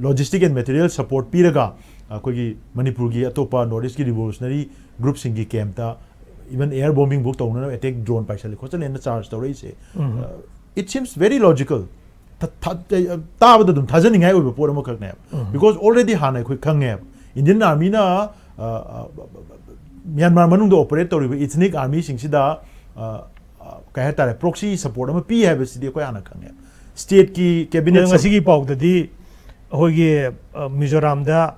logistic and material support ꯄꯤꯔꯒ ꯑꯩꯈꯣꯏꯒꯤ ꯃꯅꯤꯄꯨꯔꯒꯤ ꯑꯇꯣꯞꯄ North Eastꯀꯤ revolutionary groupꯁꯤꯡꯒꯤ campꯇ even air bombing ꯐꯥꯎ ꯇꯧꯅꯅꯕ attack drone ꯄꯥꯏꯁꯜꯂꯦ ꯈꯣꯠꯆꯜꯂꯦꯅ charge ꯇꯧꯔꯛꯏꯁꯦ, uh, it seems very logical. ꯊ-, ꯊ-, ꯇꯥꯕꯗ ꯑꯗꯨꯝ ꯊꯥꯖꯅꯤꯡꯉꯥꯏ ꯑꯣꯏꯕ ꯄꯣꯠ ꯑꯃꯈꯛꯅꯦꯕ. Because already ꯍꯥꯟꯅ ꯑꯩꯈꯣꯏ ꯈꯪꯉꯦꯕ, Indian Armyꯅ, uh, uh, ꯃ꯭ꯌꯥꯟꯃꯥꯔ ꯃꯅꯨꯡꯗ operate ꯇꯧꯔꯤꯕ ethnic armyꯁꯤꯡꯁꯤꯗ, uh, uh, ꯀꯩ ꯍꯥꯏꯇꯥꯔꯦ, proxy support ꯑꯃ ꯄꯤ ꯍꯥꯏꯕꯁꯤꯗꯤ ꯑꯩꯈꯣꯏ ꯍꯥꯟꯅ ꯈꯪꯉꯦꯕ. Stateꯀꯤ cabinet ꯑꯗꯣ ꯉꯁꯤꯒꯤ ꯄꯥꯎꯗꯗꯤ ꯑꯩꯈꯣꯏꯒꯤ, ꯑ, ꯃꯤꯖꯣꯔꯥꯝꯗ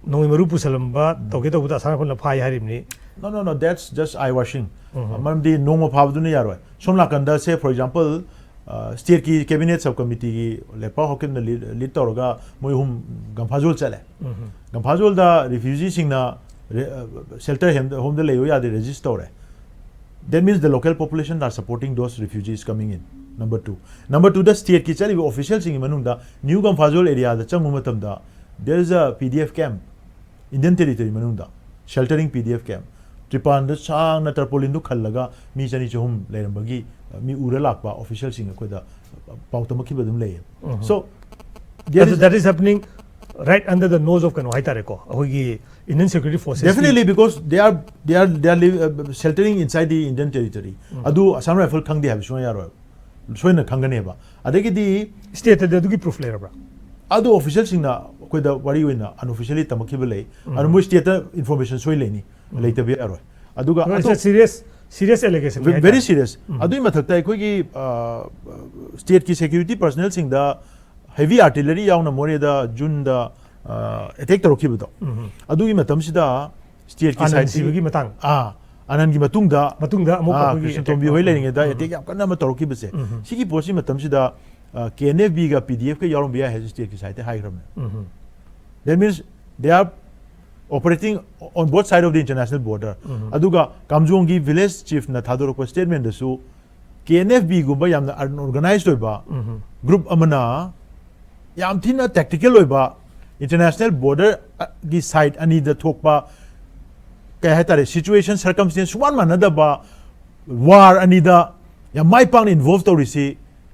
ꯅꯣꯡꯃꯩ ꯃꯔꯨ ꯄꯨꯁꯜꯂꯝꯕ ꯇꯧꯒꯦ ꯇꯧꯕꯗ ꯑꯁꯥꯝ ꯔꯥꯏꯐꯜꯅ ꯐꯥꯏ ꯍꯥꯏꯔꯤꯕꯅꯤ꯫ No, no, no, that's just eye washing. ꯃꯔꯝꯗꯤ ꯅꯣꯡꯃ ꯐꯥꯕꯗꯨꯅ ꯌꯥꯔꯣꯏ꯫ ꯁꯣꯝ ꯅꯥꯀꯟꯗ, say for example, uh, stateꯀꯤ cabinet sub committeeꯒꯤ ꯂꯦꯞꯄꯥꯎ ꯍꯥꯎꯀꯤꯞꯅ lead, lead ꯇꯧꯔꯒ ꯃꯣꯏ ꯑꯍꯨꯝ ꯒꯝꯐꯥꯖꯣꯜ ꯆꯠꯂꯦ꯫ ꯒꯝꯐꯥꯖꯣꯜꯗ refugeeꯁꯤꯡꯅ re-, uh, shelter home-, homeꯗ ꯂꯩꯌꯨ ꯌꯥꯗꯦ, resist ꯇꯧꯔꯦ꯫ That means the local population are supporting those refugees coming in. Number two. Number twoꯗ stateꯀꯤ ꯆꯠꯂꯤꯕ officialꯁꯤꯡꯒꯤ ꯃꯅꯨꯡꯗ New ꯒꯝꯐꯥꯖꯣꯜ areaꯗ ꯆꯪꯕ ꯃꯇꯝꯗ there is a P D F camp, Indian territory ꯃꯅꯨꯡꯗ sheltering P D F camp. ꯇ꯭ꯔꯤꯄꯥꯟꯗ ꯁꯥꯡꯅ tarpaulinꯗꯨ ꯈꯜꯂꯒ ꯃꯤ ꯆꯅꯤ ꯆꯍꯨꯝ ꯂꯩꯔꯝꯕꯒꯤ, ꯑ, ꯃꯤ ꯎꯔ ꯂꯥꯛꯄ officialꯁꯤꯡ ꯑꯩꯈꯣꯏꯗ ꯄꯥꯎ ꯇꯝꯃꯛꯈꯤꯕ ꯑꯗꯨꯝ ꯂꯩꯌꯦ꯫ So, there ꯑꯗꯨ is that is happening right under the nose of ꯀꯩꯅꯣ ꯍꯥꯏꯇꯥꯔꯦꯀꯣ, ꯑꯩꯈꯣꯏꯒꯤ Indian security forces. Definitely, because they are, they are, they are live, uh, sheltering inside the Indian territory. ꯑꯗꯨ ꯑꯁꯥꯝ ꯔꯥꯏꯐꯜ ꯈꯪꯗꯦ ꯍꯥꯏꯕ ꯁꯨꯡꯌꯥ ꯌꯥꯔꯣꯏ, ꯁꯣꯏꯅ ꯈꯪꯒꯅꯦꯕ꯫ ꯑꯗꯒꯤꯗꯤ stateꯇꯗꯤ ꯑꯗꯨꯒꯤ proof ꯂꯩꯔꯕ꯭ꯔꯥ? ꯑꯗꯨ officialꯁꯤꯡꯅ ꯑꯩꯈꯣꯏꯗ ꯋꯥꯔꯤ ꯑꯣꯏꯅ unofficially ꯇꯝꯃꯛꯈꯤꯕ ꯂꯩ꯫ ꯑꯗꯨ ꯃꯣꯏ stateꯇ information ꯁꯣꯏ ꯂꯩꯅꯤ, ꯂꯩꯇꯕ ꯌꯥꯔꯣꯏ꯫ ꯑꯗꯨꯒ No, it's a ꯑꯇꯣꯞ-, serious, serious allegation very, very ꯍꯥꯏꯇꯥꯔꯦ꯫ Serious. ꯑꯗꯨꯒꯤ ꯃꯊꯛꯇ ꯑꯩꯈꯣꯏꯒꯤ, ꯑ, stateꯀꯤ security personnelꯁꯤꯡꯗ heavy artillery ꯌꯥꯎꯅ ꯃꯣꯔꯦꯗ Juneꯗ, ꯑ, attack ꯇꯧꯔꯛꯈꯤꯕꯗꯣ, ꯑꯗꯨꯒꯤ ꯃꯇꯝꯁꯤꯗ ꯁ꯭ꯇꯦꯠꯀꯤ ꯑꯥꯅꯟ ꯁꯥꯏꯠꯇꯒꯤ ꯁꯤꯕꯒꯤ ꯃꯇꯥꯡ ꯑꯥ ꯑꯥꯅꯟꯒꯤ ꯃꯇꯨꯡꯗ ꯃꯇꯨꯡꯗ ꯑꯃꯨꯛ ꯑꯥ, ꯑꯩꯈꯣꯏꯒꯤ ꯀ꯭ꯔꯤꯁꯅ attack ꯇꯣꯝꯕꯤ ꯍꯣꯏ ꯇꯧꯕ꯫ ꯂꯩꯔꯤꯉꯩꯗ ꯎꯝ꯫ ꯑꯦꯇꯦꯛ ꯌꯥꯝ ꯀꯟꯅ ꯑꯃ ꯇꯧꯔꯛꯈꯤꯕꯁꯦ ꯎꯝ꯫ ꯁꯤꯒꯤ ꯄꯣꯠꯁꯤ ꯃꯇꯝꯁꯤꯗ ꯀꯦ ꯑꯦꯟ ꯑꯦꯐ ꯕꯤꯒ ꯄꯤ ꯗꯤ ꯑꯦꯐꯀ ꯌꯥꯎꯔꯝꯕ ꯌꯥꯏ ꯍꯥꯏꯁꯦ ꯁ꯭ꯇꯦꯠꯀꯤ ꯁꯥꯏꯠꯇ ꯍꯥꯏꯈ꯭ꯔꯕꯅꯦ꯫ ꯎꯝ꯫ That means they are operating on both side of the international border. ꯎꯝ꯫ ꯑꯗꯨꯒ ꯀꯥꯝꯖꯣꯡꯒꯤ ꯚꯤꯂꯦꯖ ꯆꯤꯐꯅ ꯊꯥꯗꯣꯔꯛꯄ ꯁ꯭ꯇꯦꯠꯃꯦꯟꯗꯁꯨ ꯀꯦ ꯑꯦꯟ ꯑꯦꯐ ꯕꯤꯒꯨꯝꯕ ꯌꯥꯝꯅ ꯑꯟꯑꯣꯔꯒꯅꯥꯏꯖ ꯑꯣꯏꯕ ꯎꯝ꯫ ꯒ꯭ꯔꯨꯞ ꯑꯃꯅ ꯌꯥꯝ ꯊꯤꯅ ꯇꯦꯛꯇꯤꯀꯦꯜ ꯑꯣꯏꯕ ꯏꯟꯇꯔꯅꯦꯁꯅꯦꯜ ꯕꯣꯔꯗꯔꯒꯤ ꯁꯥꯏꯠ ꯑꯅꯤꯗ ꯊꯣꯛꯄ ꯀꯩ ꯍꯥꯏꯇꯥꯔꯦ ꯁꯤꯆꯨꯋꯦꯁꯟ ꯁꯔꯀꯝꯁꯇꯦꯟꯁ ꯁꯨꯃꯥꯟ ꯃꯥꯟꯅꯗꯕ ꯋꯥꯔ ꯑꯅꯤꯗ ꯌꯥꯝ ꯃꯥꯏ ꯄꯥꯛꯅ ꯏꯟꯚꯣꯜꯚ ꯇꯧꯔꯤꯁꯤ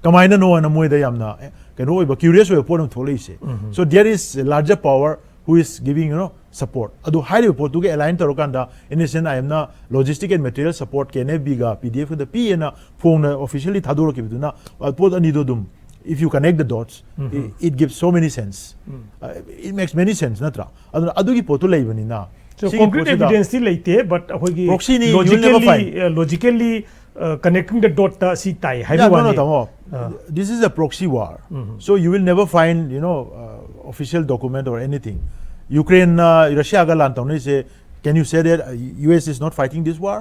ꯀꯃꯥꯏꯅꯅꯣ ꯍꯥꯏꯅ ꯃꯣꯏꯗ ꯌꯥꯝꯅ ꯑꯦ, ꯀꯩꯅꯣ ꯑꯣꯏꯕ ꯀ꯭ꯌꯨꯔꯤꯌꯁ ꯑꯣꯏꯕ ꯄꯣꯠ ꯑꯃ ꯊꯣꯛꯂꯛꯏꯁꯦ꯫ ꯎꯝ꯫ So there is a larger power who is giving you know support. ꯑꯗꯨ ꯍꯥꯏꯔꯤꯕ ꯄꯣꯠꯇꯨꯒ ꯑꯦꯂꯥꯏꯟ ꯇꯧꯔꯀꯥꯟꯗ ꯑꯦꯟ ꯑꯦꯁ ꯑꯦꯟ ꯑꯥꯏ ꯑꯦꯝꯅ logistic and material support K N F ꯕꯤꯒ ꯄꯤ ꯗꯤ ꯑꯦꯐꯀꯗ ꯄꯤꯌꯦꯅ ꯐꯣꯡꯅ ꯑꯣꯐꯤꯁꯤꯌꯦꯜꯂꯤ ꯊꯥꯗꯣꯔꯛꯈꯤꯕꯗꯨꯅ ꯑ, ꯄꯣꯠ ꯑꯅꯤꯗꯣ ꯑꯗꯨꯝ if you connect the dots um. it, it gives so many sense. Um. Uh, it makes many sense ꯅꯠꯇ꯭ꯔꯥ? ꯑꯗꯨꯅ ꯑꯗꯨꯒꯤ ꯄꯣꯠꯇꯨ ꯂꯩꯕꯅꯤꯅ So ꯁꯤꯒꯤ concrete ꯄꯣꯠꯁꯤꯗ evidence ꯗꯤ ꯂꯩꯇꯦ, but ꯑꯩꯈꯣꯏꯒꯤ Proxy ꯅꯤ, you will never logically logically connecting the dot ꯇ ꯁꯤ ꯇꯥꯏ ꯍꯥꯏꯕ Yeah, no, no, ꯋꯥꯅꯤ꯫ ꯇꯥꯃꯣ. ꯑꯥ꯫ This is a proxy war. Um. So you will never find, you know, uh, official document or anything. ꯌꯨꯀ꯭ꯔꯦꯟꯅ ꯔꯁꯤꯌꯥꯒ ꯂꯥꯟ ꯇꯧꯅꯔꯤꯁꯦ, can you say that uh, U S is not fighting this war?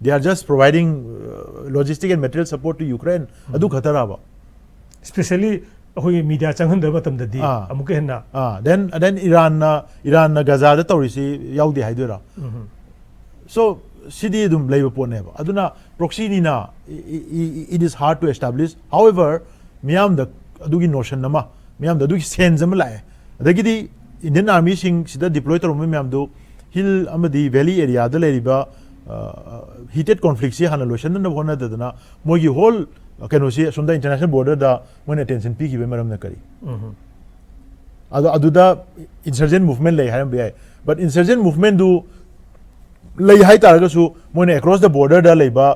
They are just providing uh, logistic and material support to Ukraine. ꯑꯗꯨ ꯈꯛꯇꯔꯕ? Especially ꯑꯩꯈꯣꯏꯒꯤ ꯃꯤꯗꯤꯌꯥ ꯆꯪꯍꯟꯗꯕ ꯃꯇꯝꯗꯗꯤ ꯑꯥ꯫ ꯑꯃꯨꯛꯀ ꯍꯦꯟꯅ ꯑꯥ, then then ꯏꯔꯥꯟꯅ ꯏꯔꯥꯟꯅ ꯒꯖꯥꯗ ꯇꯧꯔꯤꯁꯤ ꯌꯥꯎꯗꯦ ꯍꯥꯏꯗꯣꯏꯔꯥ? ꯎꯝ꯫ So ꯁꯤꯗꯤ ꯑꯗꯨꯝ ꯂꯩꯕ ꯄꯣꯠꯅꯦꯕ꯫ ꯑꯗꯨꯅ proxy ꯅꯤꯅ it is hard to establish. However, ꯃꯤꯌꯥꯝꯗ ꯑꯗꯨꯒꯤ ꯅꯣꯁꯟ ꯑꯃ, ꯃꯤꯌꯥꯝꯗ ꯑꯗꯨꯒꯤ ꯁꯦꯟꯁ ꯑꯃ ꯂꯥꯛꯑꯦ꯫ ꯑꯗꯒꯤꯗꯤ ꯏꯟꯗꯤꯌꯟ ꯑꯥꯔꯃꯤꯁꯤꯡ ꯁꯤꯗ ꯗꯤꯄ꯭ꯂꯣꯏ ꯇꯧꯔꯝꯕ ꯃꯌꯥꯝꯗꯨ ꯍꯤꯜ ꯑꯃꯗꯤ ꯚꯦꯂꯤ ꯑꯦꯔꯤꯌꯥꯗ ꯂꯩꯔꯤꯕ ꯍꯤꯇꯦꯠ ꯀꯣꯟꯐ꯭ꯂꯤꯛꯁꯤ ꯍꯥꯟꯅ ꯂꯣꯏꯁꯤꯟꯅꯅꯕ ꯍꯣꯠꯅꯗꯗꯅ ꯃꯣꯏꯒꯤ ꯍꯣꯜ ꯀꯩꯅꯣꯁꯤ ꯑꯁꯣꯝꯗ ꯏꯟꯇꯔꯅꯦꯁꯅꯦꯜ ꯕꯣꯔꯗꯔꯗ ꯃꯣꯏꯅ ꯑꯦꯇꯦꯟꯁꯟ ꯄꯤꯈꯤꯕꯒꯤ ꯃꯔꯝꯅ ꯀꯔꯤ? ꯎꯝ꯫ ꯑꯗꯣ ꯑꯗꯨꯗ insurgent movement ꯂꯩ ꯍꯥꯏꯔꯝꯕ ꯌꯥꯏ, but insurgent movement ꯗꯨ ꯂꯩ ꯍꯥꯏꯇꯥꯔꯒꯁꯨ ꯃꯣꯏꯅ across the border ꯗ ꯂꯩꯕ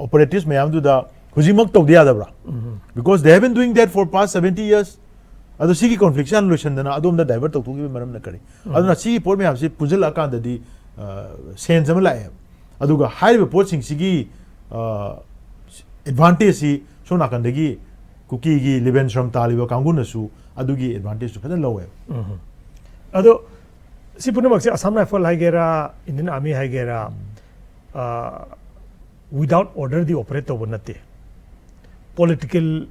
operatives ꯃꯌꯥꯝꯗꯨꯗ ꯍꯧꯖꯤꯛꯃꯛ ꯇꯧꯗ ꯌꯥꯗꯕ꯭ꯔꯥ? ꯎꯝ꯫ Because they have been doing that for past seventy years. ꯑꯗꯣ ꯁꯤꯒꯤ ꯀꯣꯟꯐ꯭ꯂꯤꯛꯁꯦ ꯍꯥꯟꯅ ꯂꯣꯏꯁꯤꯟꯗꯅ ꯑꯗꯣꯝꯗ ꯗꯥꯏꯚꯔꯠ ꯇꯧꯊꯣꯛꯈꯤꯕꯒꯤ ꯃꯔꯝꯅ ꯀꯔꯤ? ꯑꯗꯨꯅ ꯁꯤꯒꯤ ꯄꯣꯠ ꯃꯌꯥꯝꯁꯤ ꯄꯨꯟꯁꯤꯜꯂꯛꯑꯀꯥꯟꯗꯗꯤ ꯁꯦꯟꯁ ꯑꯃ ꯂꯥꯛꯑꯦ꯫ ꯑꯗꯨꯒ ꯍꯥꯏꯔꯤꯕ ꯄꯣꯠꯁꯤꯡꯁꯤꯒꯤ ꯑꯦꯗꯚꯥꯟꯇꯦꯖꯁꯤ ꯁꯣꯝ ꯅꯥꯀꯟꯗꯒꯤ ꯀꯨꯀꯤꯒꯤ ꯂꯤꯕꯦꯟ ꯁ꯭ꯔꯝ ꯇꯥꯜꯂꯤꯕ ꯀꯥꯡꯕꯨꯅꯁꯨ ꯑꯗꯨꯒꯤ ꯑꯦꯗꯚꯥꯟꯇꯦꯖꯇꯨ ꯐꯖꯅ ꯂꯧꯋꯦꯕ꯫ ꯎꯝ꯫ ꯑꯗꯣ ꯁꯤ ꯄꯨꯝꯅꯃꯛꯁꯦ Assam Rifle ꯍꯥꯏꯒꯦꯔꯥ, Indian Army ꯍꯥꯏꯒꯦꯔꯥ, without order ꯗꯤ operate ꯇꯧꯕ ꯅꯠꯇꯦ꯫ Political,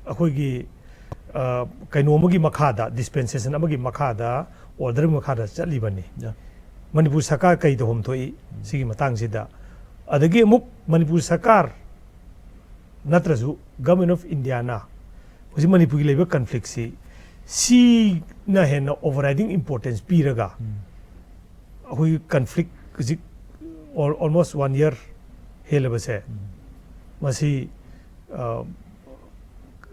ꯑꯩꯈꯣꯏꯒꯤ ꯀꯩꯅꯣ ꯑꯃꯒꯤ ꯃꯈꯥꯗ, dispensation ꯑꯃꯒꯤ ꯃꯈꯥꯗ, order ꯃꯈꯥꯗ ꯆꯠꯂꯤꯕꯅꯤ꯫ ꯃꯅꯤꯄꯨꯔ ꯁꯔꯀꯥꯔ ꯀꯩ ꯇꯧꯐꯝ ꯊꯣꯛꯏ ꯁꯤꯒꯤ ꯃꯇꯥꯡꯁꯤꯗ? ꯑꯗꯒꯤ ꯑꯃꯨꯛ ꯃꯅꯤꯄꯨꯔ ꯁꯔꯀꯥꯔ ꯅꯠꯇ꯭ꯔꯁꯨ Government of India ꯅ ꯍꯧꯖꯤꯛ ꯃꯅꯤꯄꯨꯔꯒꯤ ꯂꯩꯕ conflict ꯁꯤ, ꯁꯤꯅ ꯍꯦꯟꯅ overriding importance ꯄꯤꯔꯒ ꯑꯩꯈꯣꯏꯒꯤ conflict ꯍꯧꯖꯤꯛ almost one year ꯍꯦꯜꯂꯕꯁꯦ, ꯃꯁꯤ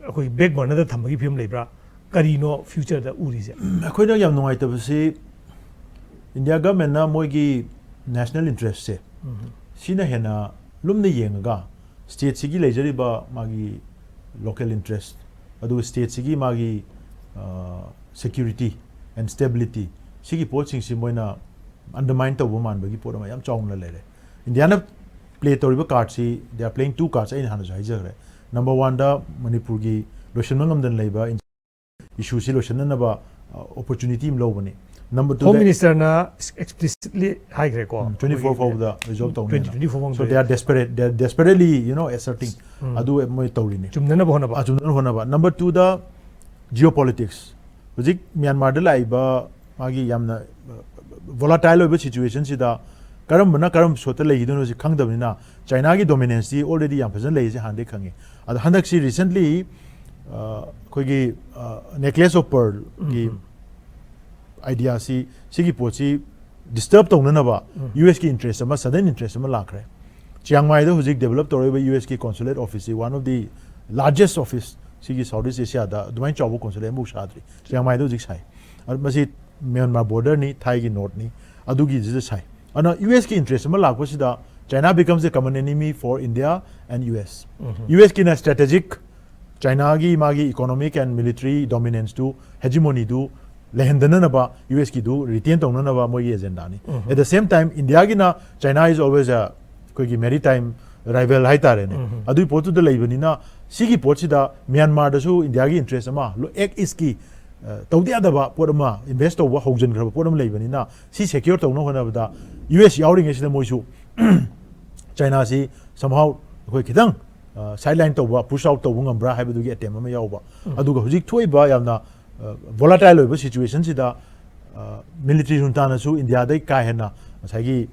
ꯑꯩꯈꯣꯏ back burner ꯗ ꯊꯝꯕꯒꯤ ꯐꯤꯕꯝ ꯂꯩꯕ꯭ꯔꯥ? ꯀꯔꯤꯅꯣ future ꯗ ꯎꯔꯤꯁꯦ? ꯑꯩꯈꯣꯏꯅ ꯌꯥꯝ ꯅꯨꯡꯉꯥꯏꯇꯕꯁꯤ, India Government ꯅ ꯃꯣꯏꯒꯤ national interest ꯁꯦ ꯁꯤꯅ ꯍꯦꯟꯅ ꯂꯨꯝꯅ ꯌꯦꯡꯉꯒ, state ꯁꯤꯒꯤ ꯂꯩꯖꯔꯤꯕ ꯃꯥꯒꯤ local interest, ꯑꯗꯨꯒ state ꯁꯤꯒꯤ ꯃꯥꯒꯤ security and stability, ꯁꯤꯒꯤ ꯄꯣꯠꯁꯤꯡꯁꯤ ꯃꯣꯏꯅ undermine ꯇꯧꯕ ꯃꯥꯟꯕꯒꯤ ꯄꯣꯠ ꯑꯃ ꯌꯥꯝ ꯆꯥꯎꯅ ꯂꯩꯔꯦ꯫ India ꯅ play ꯇꯧꯔꯤꯕ card ꯁꯤ, they are playing two cards, ꯑꯩꯅ ꯍꯥꯟꯅꯁꯨ ꯍꯥꯏꯖꯈ꯭ꯔꯦ꯫ Number one ꯗ ꯃꯅꯤꯄꯨꯔꯒꯤ ꯂꯣꯏꯁꯤꯟꯕ ꯉꯝꯗꯅ ꯂꯩꯕ issue ꯁꯤ ꯂꯣꯏꯁꯤꯟꯅꯅꯕ opportunity ꯑꯃ ꯂꯧꯕꯅꯤ꯫ Number two ꯗ Home Minister ꯅ explicitly ꯍꯥꯏꯈ꯭ꯔꯦꯀꯣ, twenty four ꯐꯥꯎꯕꯗ resolve ꯇꯧꯅꯤ꯫ twenty twenty four So they are desperate, they are desperately, you know, asserting. ꯑꯗꯨ ꯃꯣꯏ ꯇꯧꯔꯤꯅꯤ꯫ ꯆꯨꯝꯅꯅꯕ ꯍꯣꯠꯅꯕ꯫ ꯑꯆꯨꯝꯅꯅ ꯍꯣꯠꯅꯕ꯫ Number two ꯗ geopolitics꯫ ꯍꯧꯖꯤꯛ ꯃ꯭ꯌꯥꯟꯃꯥꯔꯗ ꯂꯥꯛꯏꯕ ꯃꯥꯒꯤ ꯌꯥꯝꯅ volatile ꯑꯣꯏꯕ situation ꯁꯤꯗ ꯀꯔꯝꯕꯅ ꯀꯔꯝꯕ ꯁꯣꯠꯇ ꯂꯩꯈꯤꯗꯣꯏꯅꯣ ꯁꯤ ꯈꯪꯗꯕꯅꯤꯅ, ꯆꯥꯏꯅꯥꯒꯤ dominance ꯇꯤ already ꯌꯥꯝ ꯐꯖꯅ ꯂꯩꯔꯤꯁꯦ ꯍꯥꯟꯅꯗꯒꯤ ꯈꯪꯉꯤ꯫ ꯑꯗꯣ ꯍꯟꯗꯛꯁꯤ recently ꯑꯩꯈꯣꯏꯒꯤ Necklace of Pearl ꯒꯤ idea ꯁꯤ, ꯁꯤꯒꯤ ꯄꯣꯠꯁꯤ disturb ꯇꯧꯅꯅꯕ US ꯀꯤ interest ꯑꯃ, sudden interest ꯑꯃ ꯂꯥꯛꯈ꯭ꯔꯦ꯫ ꯆꯤꯌꯥꯡꯃꯥꯏꯗ ꯍꯧꯖꯤꯛ develop ꯇꯧꯔꯛꯏꯕ US ꯀꯤ consulate office ꯁꯤ, one of the largest office ꯁꯤꯒꯤ South East Asia ꯗ ꯑꯗꯨꯃꯥꯏꯅ ꯆꯥꯎꯕ consulate ꯑꯃꯐꯥꯎ ꯁꯥꯗ꯭ꯔꯤ꯫ ꯆꯤꯌꯥꯡꯃꯥꯏꯗ ꯍꯧꯖꯤꯛ ꯁꯥꯏ꯫ ꯑꯗꯨ ꯃꯁꯤ ꯃ꯭ꯌꯥꯟꯃꯥꯔ border ꯅꯤ, ꯊꯥꯏꯒꯤ north ꯅꯤ, ꯑꯗꯨꯒꯤꯁꯤꯗ ꯁꯥꯏ꯫ ꯑꯗꯨꯅ US ꯀꯤ interest ꯑꯃ ꯂꯥꯛꯄꯁꯤꯗ, China becomes a common enemy for India and US꯫ US ꯀꯤꯅ strategic, ꯆꯥꯏꯅꯥꯒꯤ ꯃꯥꯒꯤ economic and military dominance do, hegemony do ꯂꯩꯍꯟꯗꯅꯅꯕ, US ꯀꯤꯗꯨ retain ꯇꯧꯅꯅꯕ ꯃꯣꯏꯒꯤ agenda ꯅꯤ꯫ At the same time, India ꯒꯤꯅ, China is always a, ꯑꯩꯈꯣꯏꯒꯤ maritime rival ꯍꯥꯏꯇꯥꯔꯦꯅꯦ꯫ ꯑꯗꯨꯒꯤ ꯄꯣꯠꯇꯨꯗ ꯂꯩꯕꯅꯤꯅ, ꯁꯤꯒꯤ ꯄꯣꯠꯁꯤꯗ ꯃ꯭ꯌꯥꯟꯃꯥꯔꯗꯁꯨ India ꯒꯤ interest ꯑꯃ, Act East ꯀꯤ ꯑ, ꯇꯧꯗ ꯌꯥꯗꯕ ꯄꯣꯠ ꯑꯃ, ꯏꯟꯚꯦꯁ ꯇꯧꯕ ꯍꯧꯖꯤꯟꯈ꯭ꯔꯕ ꯄꯣꯠ ꯑꯃ ꯂꯩꯕꯅꯤꯅ, ꯁꯤ ꯁꯦꯀ꯭ꯌꯣꯔ ꯇꯧꯅꯕ ꯍꯣꯠꯅꯕꯗ ꯌꯨ ꯑꯦꯁ ꯌꯥꯎꯔꯤꯉꯩꯁꯤꯗ ꯃꯣꯏꯁꯨ ꯆꯥꯏꯅꯥꯁꯤ somehow ꯑꯩꯈꯣꯏ ꯈꯤꯇꯪ ꯁꯥꯏꯠ ꯂꯥꯏꯟ ꯇꯧꯕ, ꯄꯨꯁ ꯑꯥꯎꯠ ꯇꯧꯕ ꯉꯝꯕ꯭ꯔꯥ ꯍꯥꯏꯕꯗꯨꯒꯤ ꯑꯦꯇꯦꯝ ꯑꯃ ꯌꯥꯎꯕ꯫ ꯑꯗꯨꯒ ꯍꯧꯖꯤꯛ ꯊꯣꯛꯏꯕ ꯌꯥꯝꯅ ꯚꯣꯂꯥꯇꯥꯏꯜ ꯑꯣꯏꯕ ꯁꯤꯆꯨꯋꯦꯁꯟꯁꯤꯗ ꯃꯤꯂꯤꯇ꯭ꯔꯤ ꯖꯨꯟꯇꯥꯅꯁꯨ ꯏꯟꯗꯤꯌꯥꯗꯩ ꯀꯥ ꯍꯦꯟꯅ ꯉꯁꯥꯏꯒꯤ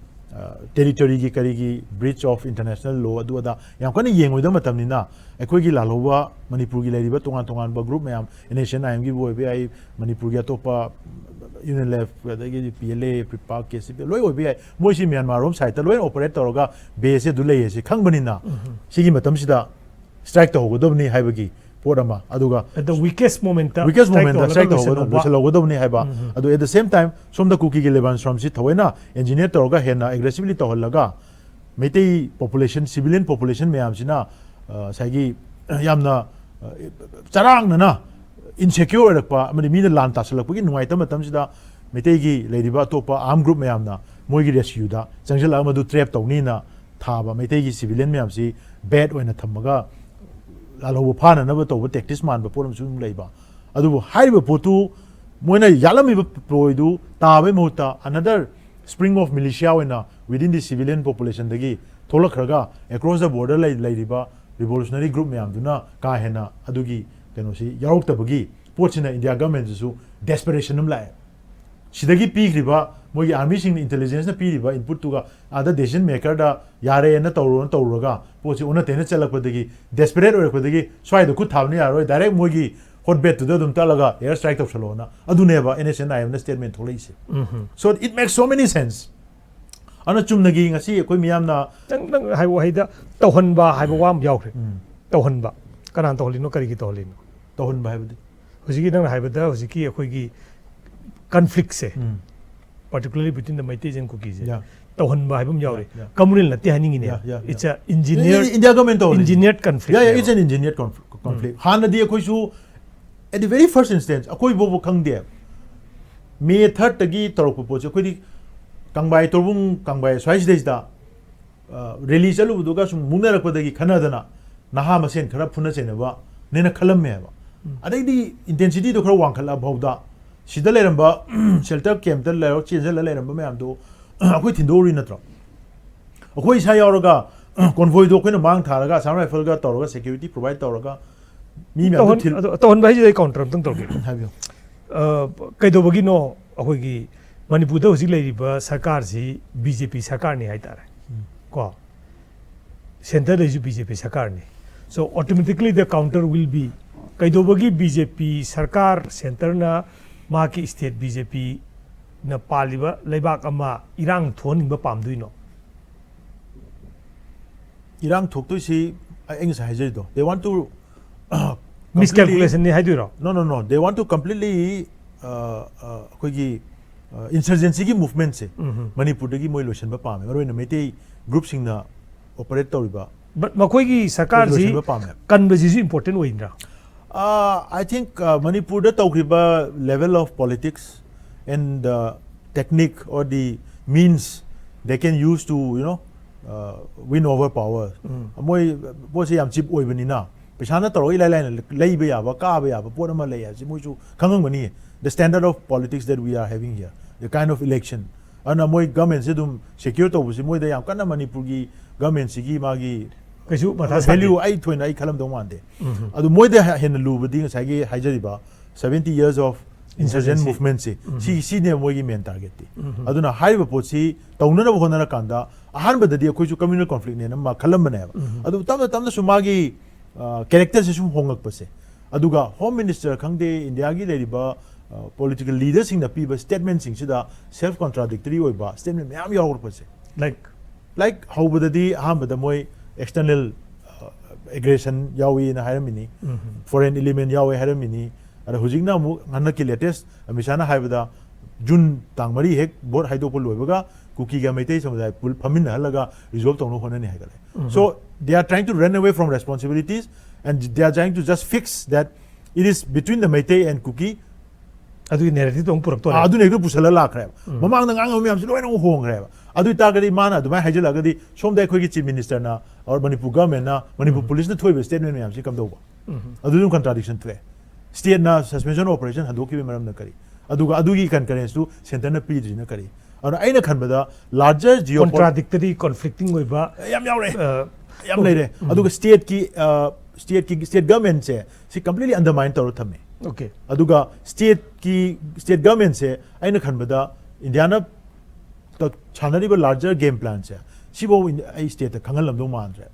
ꯇꯦꯔꯤꯇꯣꯔꯤꯒꯤ ꯀꯔꯤꯒꯤ breach of international law ꯑꯗꯨ ꯑꯗꯥ ꯌꯥꯝ ꯀꯟꯅ ꯌꯦꯡꯉꯣꯏꯗꯕ ꯃꯇꯝꯅꯤꯅ, ꯑꯩꯈꯣꯏꯒꯤ ꯂꯥꯜꯍꯧꯕ ꯃꯅꯤꯄꯨꯔꯒꯤ ꯂꯩꯔꯤꯕ ꯇꯣꯉꯥꯟ ꯇꯣꯉꯥꯟꯕ ꯒ꯭ꯔꯨꯞ ꯃꯌꯥꯝ, ꯑꯦꯟ ꯑꯦꯁ ꯑꯦꯟ ꯑꯥꯏ ꯑꯦꯝꯒꯤꯕꯨ ꯑꯣꯏꯕ ꯌꯥꯏ, ꯃꯅꯤꯄꯨꯔꯒꯤ ꯑꯇꯣꯞꯄ ꯌꯨꯅꯤꯂꯦꯐ, ꯑꯗꯒꯤꯗꯤ P L A, ꯄ꯭ꯔꯤꯄꯥꯛ, K C ꯄꯤ, ꯂꯣꯏ ꯑꯣꯏꯕ ꯌꯥꯏ, ꯃꯣꯏꯁꯤ ꯃ꯭ꯌꯥꯟꯃꯥꯔ ꯔꯣꯝ ꯁꯥꯏꯠꯇ ꯂꯣꯏꯅ ꯑꯣꯄꯔꯦꯠ ꯇꯧꯔꯒ ꯕꯦꯁꯁꯦ ꯑꯗꯨ ꯂꯩꯌꯦ ꯁꯤ ꯈꯪꯕꯅꯤꯅ, ꯁꯤꯒꯤ ꯃꯇꯝꯁꯤꯗ ꯁ꯭ꯇ꯭ꯔꯥꯏꯛ ꯇꯧꯍꯧꯒꯗꯕꯅꯤ ꯍꯥꯏꯕꯒꯤ ꯄꯣꯠ ꯑꯃ, ꯑꯗꯨꯒ ꯑꯗ ꯋꯤꯀꯦꯁ ꯃꯣꯃꯦꯟꯇ ꯋꯤꯀꯦꯁ ꯃꯣꯃꯦꯟꯗ ꯁ꯭ꯇ꯭ꯔꯥꯏꯛ ꯇꯧꯍꯧꯒꯗꯕ, ꯂꯣꯏꯁꯤꯜꯍꯧꯒꯗꯕꯅꯤ ꯍꯥꯏꯕ꯫ ꯑꯗꯨ at the same time ꯁꯣꯝꯗ ꯀꯨꯀꯤꯒꯤ ꯂꯦꯕꯥꯟ ꯁ꯭ꯔꯝꯁꯤ ꯊꯑꯣꯏꯅ ꯑꯦꯟꯖꯤꯅꯤꯌꯔ ꯇꯧꯔꯒ ꯍꯦꯟꯅ ꯑꯦꯒ꯭ꯔꯦꯁꯤꯚꯂꯤ ꯇꯧꯍꯜꯂꯒ ꯃꯩꯇꯩ ꯄꯣꯄꯨꯂꯦꯁꯟ, ꯁꯤꯚꯤꯂꯤꯌꯟ ꯄꯣꯄꯨꯂꯦꯁꯟ ꯃꯌꯥꯝꯁꯤꯅ ꯑ, ꯉꯁꯥꯏꯒꯤ ꯌꯥꯝꯅ ꯑ, ꯆꯔꯥꯡꯅꯅ ꯏꯟꯁꯦꯀ꯭ꯌꯣꯔ ꯑꯣꯏꯔꯛꯄ ꯑꯃꯗꯤ ꯃꯤꯅ ꯂꯥꯟ ꯇꯥꯁꯜꯂꯛꯄꯒꯤ ꯅꯨꯡꯉꯥꯏꯇꯕ ꯃꯇꯝꯁꯤꯗ ꯃꯩꯇꯩꯒꯤ ꯂꯩꯔꯤꯕ ꯑꯇꯣꯞꯄ ꯑꯥꯔꯝ ꯒ꯭ꯔꯨꯞ ꯃꯌꯥꯝꯅ ꯃꯣꯏꯒꯤ ꯔꯦꯁꯀ꯭ꯌꯨꯗ ꯆꯪꯁꯤꯜꯂꯛꯑꯒ ꯃꯗꯨ ꯇ꯭ꯔꯦꯞ ꯇꯧꯅꯤꯅ ꯊꯥꯕ ꯃꯩꯇꯩꯒꯤ ꯁꯤꯚꯤꯂꯤꯌꯟ ꯃꯌꯥꯝꯁꯤ ꯕꯦꯠ ꯑꯣꯏꯅ ꯊꯝꯃꯒ ꯂꯥꯜꯍꯧꯕ ꯐꯥꯅꯅꯕ ꯇꯧꯕ ꯇꯦꯛꯇꯤꯁ ꯃꯥꯟꯕ ꯄꯣꯠ ꯑꯃꯁꯨ ꯑꯗꯨꯝ ꯂꯩꯕ꯫ ꯑꯗꯨꯕꯨ ꯍꯥꯏꯔꯤꯕ ꯄꯣꯠꯇꯨ ꯃꯣꯏꯅ ꯌꯥꯠꯂꯝꯃꯤꯕ ꯄ꯭ꯂꯣꯏꯗꯨ ꯇꯥꯕꯒꯤ ꯃꯍꯨꯠꯇ another spring of militia ꯑꯣꯏꯅ within the civilian populationꯗꯒꯤ ꯊꯣꯛꯂꯛꯈ꯭ꯔꯒ across the border ꯂꯩ-, ꯂꯩꯔꯤꯕ revolutionary group ꯃꯌꯥꯝꯗꯨꯅ ꯀꯥ ꯍꯦꯟꯅ ꯑꯗꯨꯒꯤ ꯀꯩꯅꯣꯁꯤ ꯌꯥꯎꯔꯛꯇꯕꯒꯤ ꯄꯣꯠꯁꯤꯅ ꯏꯟꯗꯤꯌꯥ ꯒꯚꯔꯟꯃꯦꯟꯠꯇꯁꯨ desperation ꯑꯃ ꯂꯥꯛꯑꯦ꯫ ꯁꯤꯗꯒꯤ ꯄꯤꯈ꯭ꯔꯤꯕ ꯃꯣꯏꯒꯤ ꯑꯥꯔꯃꯤꯁꯤꯡꯅ ꯏꯟꯇꯦꯂꯤꯖꯦꯟꯁꯅ ꯄꯤꯔꯤꯕ ꯏꯟꯄꯨꯠꯇꯨꯒ ꯑꯥꯗ ꯗꯦꯁꯤꯖꯟ ꯃꯦꯀꯔꯗ ꯌꯥꯔꯦꯅ ꯇꯧꯔꯣꯅ ꯇꯧꯔꯨꯔꯒ ꯄꯣꯠꯁꯤ ꯑꯣꯟꯅ ꯇꯩꯅ ꯆꯠꯂꯛꯄꯗꯒꯤ, ꯗꯦꯁꯄꯔꯦꯠ ꯑꯣꯏꯔꯛꯄꯗꯒꯤ ꯁ꯭ꯋꯥꯏꯗ ꯈꯨꯠ ꯊꯥꯕꯅ ꯌꯥꯔꯣꯏ, ꯗꯥꯏꯔꯦꯛ ꯃꯣꯏꯒꯤ ꯍꯣꯠ ꯕꯦꯗꯇꯨꯗ ꯑꯗꯨꯝ ꯇꯠꯂꯒ ꯑꯦꯌꯔ ꯁ꯭ꯇ꯭ꯔꯥꯏꯛ ꯇꯧꯁꯜꯂꯣꯅ ꯑꯗꯨꯅꯦꯕ ꯑꯦꯟ ꯑꯦꯁ ꯑꯦꯟ ꯑꯥꯏ ꯑꯦꯝꯅ ꯁ꯭ꯇꯦꯠꯃꯦꯟ ꯊꯣꯛꯂꯛꯏꯁꯦ꯫ So it makes so many sense. ꯑꯗꯨꯅ ꯆꯨꯝꯅꯒꯤ ꯉꯁꯤ ꯑꯩꯈꯣꯏ ꯃꯤꯌꯥꯝꯅ ꯅꯪ ꯅꯪ ꯍꯥꯏꯕ ꯋꯥꯍꯩꯗ ꯇꯧꯍꯟꯕ ꯍꯥꯏꯕ ꯋꯥ ꯑꯃ ꯌꯥꯎꯈ꯭ꯔꯦ꯫ ꯎꯝ꯫ ꯇꯧꯍꯟꯕ ꯀꯅꯥꯅ ꯇꯧꯍꯜꯂꯤꯅꯣ, ꯀꯔꯤꯒꯤ ꯇꯧꯍꯜꯂꯤꯅꯣ? ꯇꯧꯍꯟꯕ ꯍꯥꯏꯕꯗꯤ? ꯍꯧꯖꯤꯛꯀꯤ ꯅꯪꯅ ꯍꯥꯏꯕꯗ ꯍꯧꯖꯤꯛꯀꯤ ꯑꯩꯈꯣꯏꯒꯤ ꯀꯟꯐ꯭ꯂꯤꯛꯁꯦ, ꯎꯝ꯫ particularly between the Meiteis and Kukis say Yeah. ꯇꯧꯍꯟꯕ ꯍꯥꯏꯕ ꯑꯃ ꯌꯥꯎꯔꯤ꯫ Yeah, yeah. ꯀꯝꯃꯨꯅꯦꯜ ꯅꯠꯇꯦ ꯍꯥꯏꯅꯤꯡꯉꯤꯅꯦ꯫ Yeah, yeah, yeah. It's a engineered, India government ꯇꯧꯍꯜꯂꯤꯅꯦ꯫ Engineered conflict Yeah, yeah, ꯅꯦꯕ꯫ it's an engineered conf-, conflict. ꯍꯥꯟꯅꯗꯤ ꯑꯩꯈꯣꯏꯁꯨ at the very first instance ꯑꯩꯈꯣꯏ ꯐꯥꯎꯕ ꯈꯪꯗꯦ꯫ ꯃꯦ ꯊꯥꯔꯠꯇꯒꯤ ꯇꯧꯔꯛꯄ ꯄꯣꯠꯁꯦ ꯑꯩꯈꯣꯏꯗꯤ ꯀꯪꯕꯥꯏ ꯇꯧꯕꯨꯡ, ꯀꯪꯕꯥꯏ ꯁ꯭ꯋꯥꯏꯁꯤꯗꯩꯁꯤꯗ, ꯑ, ꯔꯦꯂꯤ ꯆꯠꯂꯨꯕꯗꯨꯒ ꯁꯨꯝ ꯃꯨꯛꯅꯔꯛꯄꯗꯒꯤ ꯈꯟꯅꯗꯅ ꯅꯍꯥ ꯃꯁꯦꯟ ꯈꯔ ꯐꯨꯅ ꯆꯩꯅꯕꯅꯦꯅ ꯈꯜꯂꯝꯃꯦ ꯍꯥꯏꯕ꯫ ꯑꯗꯩꯗꯤ intensity ꯗꯣ ꯈꯔ ꯋꯥꯡꯈꯠꯂꯛꯑ ꯐꯥꯎꯗ ꯁꯤꯗ ꯂꯩꯔꯝꯕ shelter camp ꯇ ꯂꯩꯔ ꯆꯦꯟꯁꯤꯜꯂ ꯂꯩꯔꯝꯕ ꯃꯌꯥꯝꯗꯣ ꯑꯩꯈꯣꯏ ꯊꯤꯟꯗꯣꯛꯎꯔꯤ ꯅꯠꯇ꯭ꯔꯣ? ꯑꯩꯈꯣꯏ ꯏꯁꯥ ꯌꯥꯎꯔꯒ convoy ꯗꯣ ꯑꯩꯈꯣꯏꯅ ꯃꯥꯡ ꯊꯥꯔꯒ Assam Rifle ꯒ ꯇꯧꯔꯒ security provide ꯇꯧꯔꯒ ꯃꯤ ꯃꯌꯥꯝꯗꯣ ꯇꯧꯍꯟ- ꯊꯤꯜ ꯑꯗꯣ ꯇꯧꯍꯟꯕ ꯍꯥꯏꯁꯤꯗ ꯑꯩ counter ꯑꯝꯇꯪ ꯇꯧꯔꯛꯀꯦ꯫ ꯍꯥꯏꯕꯤꯌꯨ꯫ ꯑ, ꯀꯩꯗꯧꯕꯒꯤꯅꯣ ꯑꯩꯈꯣꯏꯒꯤ ꯃꯅꯤꯄꯨꯔꯗ ꯍꯧꯖꯤꯛ ꯂꯩꯔꯤꯕ ꯁꯔꯀꯥꯔꯁꯤ ꯕꯤ ꯖꯦ ꯄꯤ ꯁꯔꯀꯥꯔꯅꯤ ꯍꯥꯏꯇꯥꯔꯦ꯫ ꯎꯝ꯫ ꯀꯣ, centre ꯗꯁꯨ ꯕꯤ ꯖꯦ ꯄꯤ ꯁꯔꯀꯥꯔꯅꯤ꯫ So automatically the counter will be, ꯀꯩꯗꯧꯕꯒꯤ ꯕꯤ ꯖꯦ ꯄꯤ ꯁꯔꯀꯥꯔ centre ꯅ ꯃꯍꯥꯛꯀꯤ state ꯕꯤ ꯖꯦ ꯄꯤ ꯅ ꯄꯥꯜꯂꯤꯕ ꯂꯩꯕꯥꯛ ꯑꯃ ꯏꯔꯥꯡ ꯊꯣꯛꯍꯟꯅꯤꯡꯕ ꯄꯥꯝꯗꯣꯏꯅꯣ? ꯏꯔꯥꯡ ꯊꯣꯛꯇꯣꯏꯁꯤ ꯑꯩ ꯉꯁꯥꯏ ꯍꯥꯏꯖꯔꯤꯗꯣ, they want to, uh, completely, miscalculation ꯅꯤ ꯍꯥꯏꯗꯣꯏꯔꯣ? No, no, no, they want to completely, uh, uh, ꯑꯩꯈꯣꯏꯒꯤ insurgency ꯒꯤ movement ꯁꯦ ꯎꯝ꯫ ꯃꯅꯤꯄꯨꯔꯗꯒꯤ ꯃꯣꯏ ꯂꯣꯏꯁꯤꯟꯕ ꯄꯥꯝꯃꯦ, ꯃꯔꯨꯑꯣꯏꯅ ꯃꯩꯇꯩ group ꯁꯤꯡꯅ operate ꯇꯧꯔꯤꯕ꯫ But ꯃꯈꯣꯏꯒꯤ ꯁꯔꯀꯥꯔꯁꯤ ꯂꯣꯏꯁꯤꯟꯕ ꯄꯥꯝꯃꯦ꯫ ꯀꯟꯕꯁꯤꯁꯨ important ꯑꯣꯏꯗ꯭ꯔꯥ? Uh, I think, uh, ꯃꯅꯤꯄꯨꯔꯗ ꯇꯧꯈ꯭ꯔꯤꯕ level of politics and the technique or the means they can use to, you know, uh, win over power. ꯎꯝ꯫ ꯃꯣꯏ ꯄꯣꯠꯁꯦ ꯌꯥꯝ cheap ꯑꯣꯏꯕꯅꯤꯅ ꯄꯩꯁꯥꯅ ꯇꯧꯔꯒ ꯏꯂꯥꯏ ꯂꯥꯏꯅ ꯂꯩꯕ ꯌꯥꯕ, ꯀꯥꯕ ꯌꯥꯕ ꯄꯣꯠ ꯑꯃ ꯂꯩ ꯍꯥꯏꯕꯁꯤ ꯃꯣꯏꯁꯨ ꯈꯪꯉꯝꯒꯅꯤ꯫ The standard of politics that we are having here, the kind of election. ꯑꯗꯨꯅ ꯃꯣꯏ government ꯁꯦ ꯑꯗꯨꯝ secure ꯇꯧꯕꯁꯤ ꯃꯣꯏꯗ ꯌꯥꯝ ꯀꯟꯅ ꯃꯅꯤꯄꯨꯔꯒꯤ government ꯁꯤꯒꯤ ꯃꯥꯒꯤ ꯀꯩꯁꯨ ꯃꯊꯥ ꯁꯥꯗꯦ꯫ Value ꯑꯩ ꯊꯣꯏꯅ ꯑꯩ ꯈꯜꯂꯝꯗꯧ ꯃꯥꯟꯗꯦ꯫ ꯎꯝ꯫ ꯑꯗꯨ ꯃꯣꯏꯗ ꯍꯦꯟꯅ ꯂꯨꯕꯗꯤ ꯉꯁꯥꯏꯒꯤ ꯍꯥꯏꯖꯔꯤꯕ seventy years of insurgent insurgency movement ꯁꯦ, ꯎꯝ꯫ ꯁꯤ, ꯁꯤꯅꯦ ꯃꯣꯏꯒꯤ main target ꯇꯤ꯫ ꯎꯝ꯫ ꯑꯗꯨꯅ ꯍꯥꯏꯔꯤꯕ ꯄꯣꯠꯁꯤ ꯇꯧꯅꯅꯕ ꯍꯣꯠꯅꯔꯀꯥꯟꯗ ꯑꯍꯥꯟꯕꯗꯗꯤ ꯑꯩꯈꯣꯏꯁꯨ communal conflict ꯅꯦꯅ ꯑꯃ ꯈꯜꯂꯝꯕꯅꯦꯕ꯫ ꯎꯝ꯫ ꯑꯗꯨ ꯇꯞꯅ ꯇꯞꯅ ꯁꯨꯝ ꯃꯥꯒꯤ, ꯑ, character ꯁꯦ ꯁꯨꯝ ꯍꯣꯡꯉꯛꯄꯁꯦ, ꯑꯗꯨꯒ Home Minister ꯈꯪꯗꯦ, ꯏꯟꯗꯤꯌꯥꯒꯤ ꯂꯩꯔꯤꯕ, ꯑ, political leader ꯁꯤꯡꯅ ꯄꯤꯕ statement ꯁꯤꯡꯁꯤꯗ self contradictory ꯑꯣꯏꯕ statement ꯃꯌꯥꯝ ꯌꯥꯎꯔꯛꯄꯁꯦ꯫ Like? Like ꯍꯧꯕꯗꯗꯤ ꯑꯍꯥꯟꯕꯗ ꯃꯣꯏ external, ꯑ, aggression ꯌꯥꯎꯏꯅ ꯍꯥꯏꯔꯝꯃꯤꯅꯤ, ꯎꯝ꯫ Foreign element ꯌꯥꯎꯋꯦ ꯍꯥꯏꯔꯝꯃꯤꯅꯤ꯫ ꯑꯗ ꯍꯧꯖꯤꯛꯅ ꯑꯃꯨꯛ ꯍꯟꯗꯛꯀꯤ latest ꯑꯃꯤꯠ ꯁꯥꯍꯅ ꯍꯥꯏꯕꯗ June ꯇꯥꯡ ꯃꯔꯤ ꯍꯦꯛ vote ꯍꯥꯏꯗꯣꯛꯄ ꯂꯣꯏꯕꯒ ꯀꯨꯀꯤꯒ ꯃꯩꯇꯩ ꯁꯃꯨꯗꯥꯏ ꯄꯨꯜ-, ꯐꯝꯃꯤꯟꯅꯍꯜꯂꯒ resolve ꯇꯧꯅꯕ ꯍꯣꯠꯅꯅꯤ ꯍꯥꯏꯒꯠꯂꯦ꯫ ꯎꯝ꯫ So they are trying to run away from responsibilities and they are trying to just fix that it is between the Meitei and Kuki꯫ ꯑꯗꯨꯒꯤ narrative ꯇꯣ ꯑꯃꯨꯛ ꯄꯨꯔꯛꯇꯣꯔꯦ꯫ ꯑꯥ, ꯑꯗꯨꯅ ꯍꯦꯛꯇ ꯄꯨꯁꯜꯂ ꯂꯥꯛꯈ꯭ꯔꯦꯕ꯫ ꯎꯝ꯫ ꯃꯃꯥꯡꯗ ꯉꯥꯡꯉꯕ ꯃꯌꯥꯝꯁꯤ ꯂꯣꯏꯅ ꯑꯃꯨꯛ ꯍꯣꯡꯈ꯭ꯔꯦꯕ꯫ ꯑꯗꯨ ꯑꯣꯏꯇꯥꯔꯒꯗꯤ ꯃꯥꯅ ꯑꯗꯨꯃꯥꯏꯅ ꯍꯥꯏꯖꯤꯜꯂꯛꯑꯒꯗꯤ ꯁꯣꯝꯗ ꯑꯩꯈꯣꯏꯒꯤ Chief Minister ꯅ or ꯃꯅꯤꯄꯨꯔ government ꯅ, ꯃꯅꯤꯄꯨꯔ ꯎꯝ꯫ Police ꯅ ꯊꯣꯛꯏꯕ statement ꯃꯌꯥꯝꯁꯤ ꯀꯝꯗꯧꯕ? ꯑꯗꯨꯁꯨ contradiction ꯊꯣꯛꯑꯦ꯫ Stateꯅ suspension operation ꯍꯟꯗꯣꯛꯈꯤꯕꯒꯤ ꯃꯔꯝꯅ ꯀꯔꯤ? ꯑꯗꯨꯒ ꯑꯗꯨꯒꯤ concurrenceꯇꯨ centreꯅ ꯄꯤꯗ꯭ꯔꯤꯁꯤꯅ ꯀꯔꯤ? ꯑꯗꯨꯅ ꯑꯩꯅ ꯈꯟꯕꯗ larger geopolitical Contradictory, conflicting ꯑꯣꯏꯕ ꯌꯥꯝ ꯌꯥꯎꯔꯦ꯫ ꯑ, ꯌꯥꯝ ꯂꯩꯔꯦ꯫ ꯑꯗꯨꯒ stateꯀꯤ stateꯀꯤ state governmentꯁꯦ ꯁꯤ completely undermine ꯇꯧꯔ ꯊꯝꯃꯦ꯫ Okay. ꯑꯗꯨꯒ stateꯀꯤ state governmentꯁꯦ ꯑꯩꯅ ꯈꯟꯕꯗ ꯏꯟꯗꯤꯌꯥꯅ ꯇ- ꯁꯥꯟꯅꯔꯤꯕ larger game planꯁꯦ ꯁꯤꯐꯥꯎ ꯏꯟ- ꯑꯩ stateꯇ ꯈꯪꯍꯜꯂꯝꯗꯧ ꯃꯥꯟꯗ꯭ꯔꯦ꯫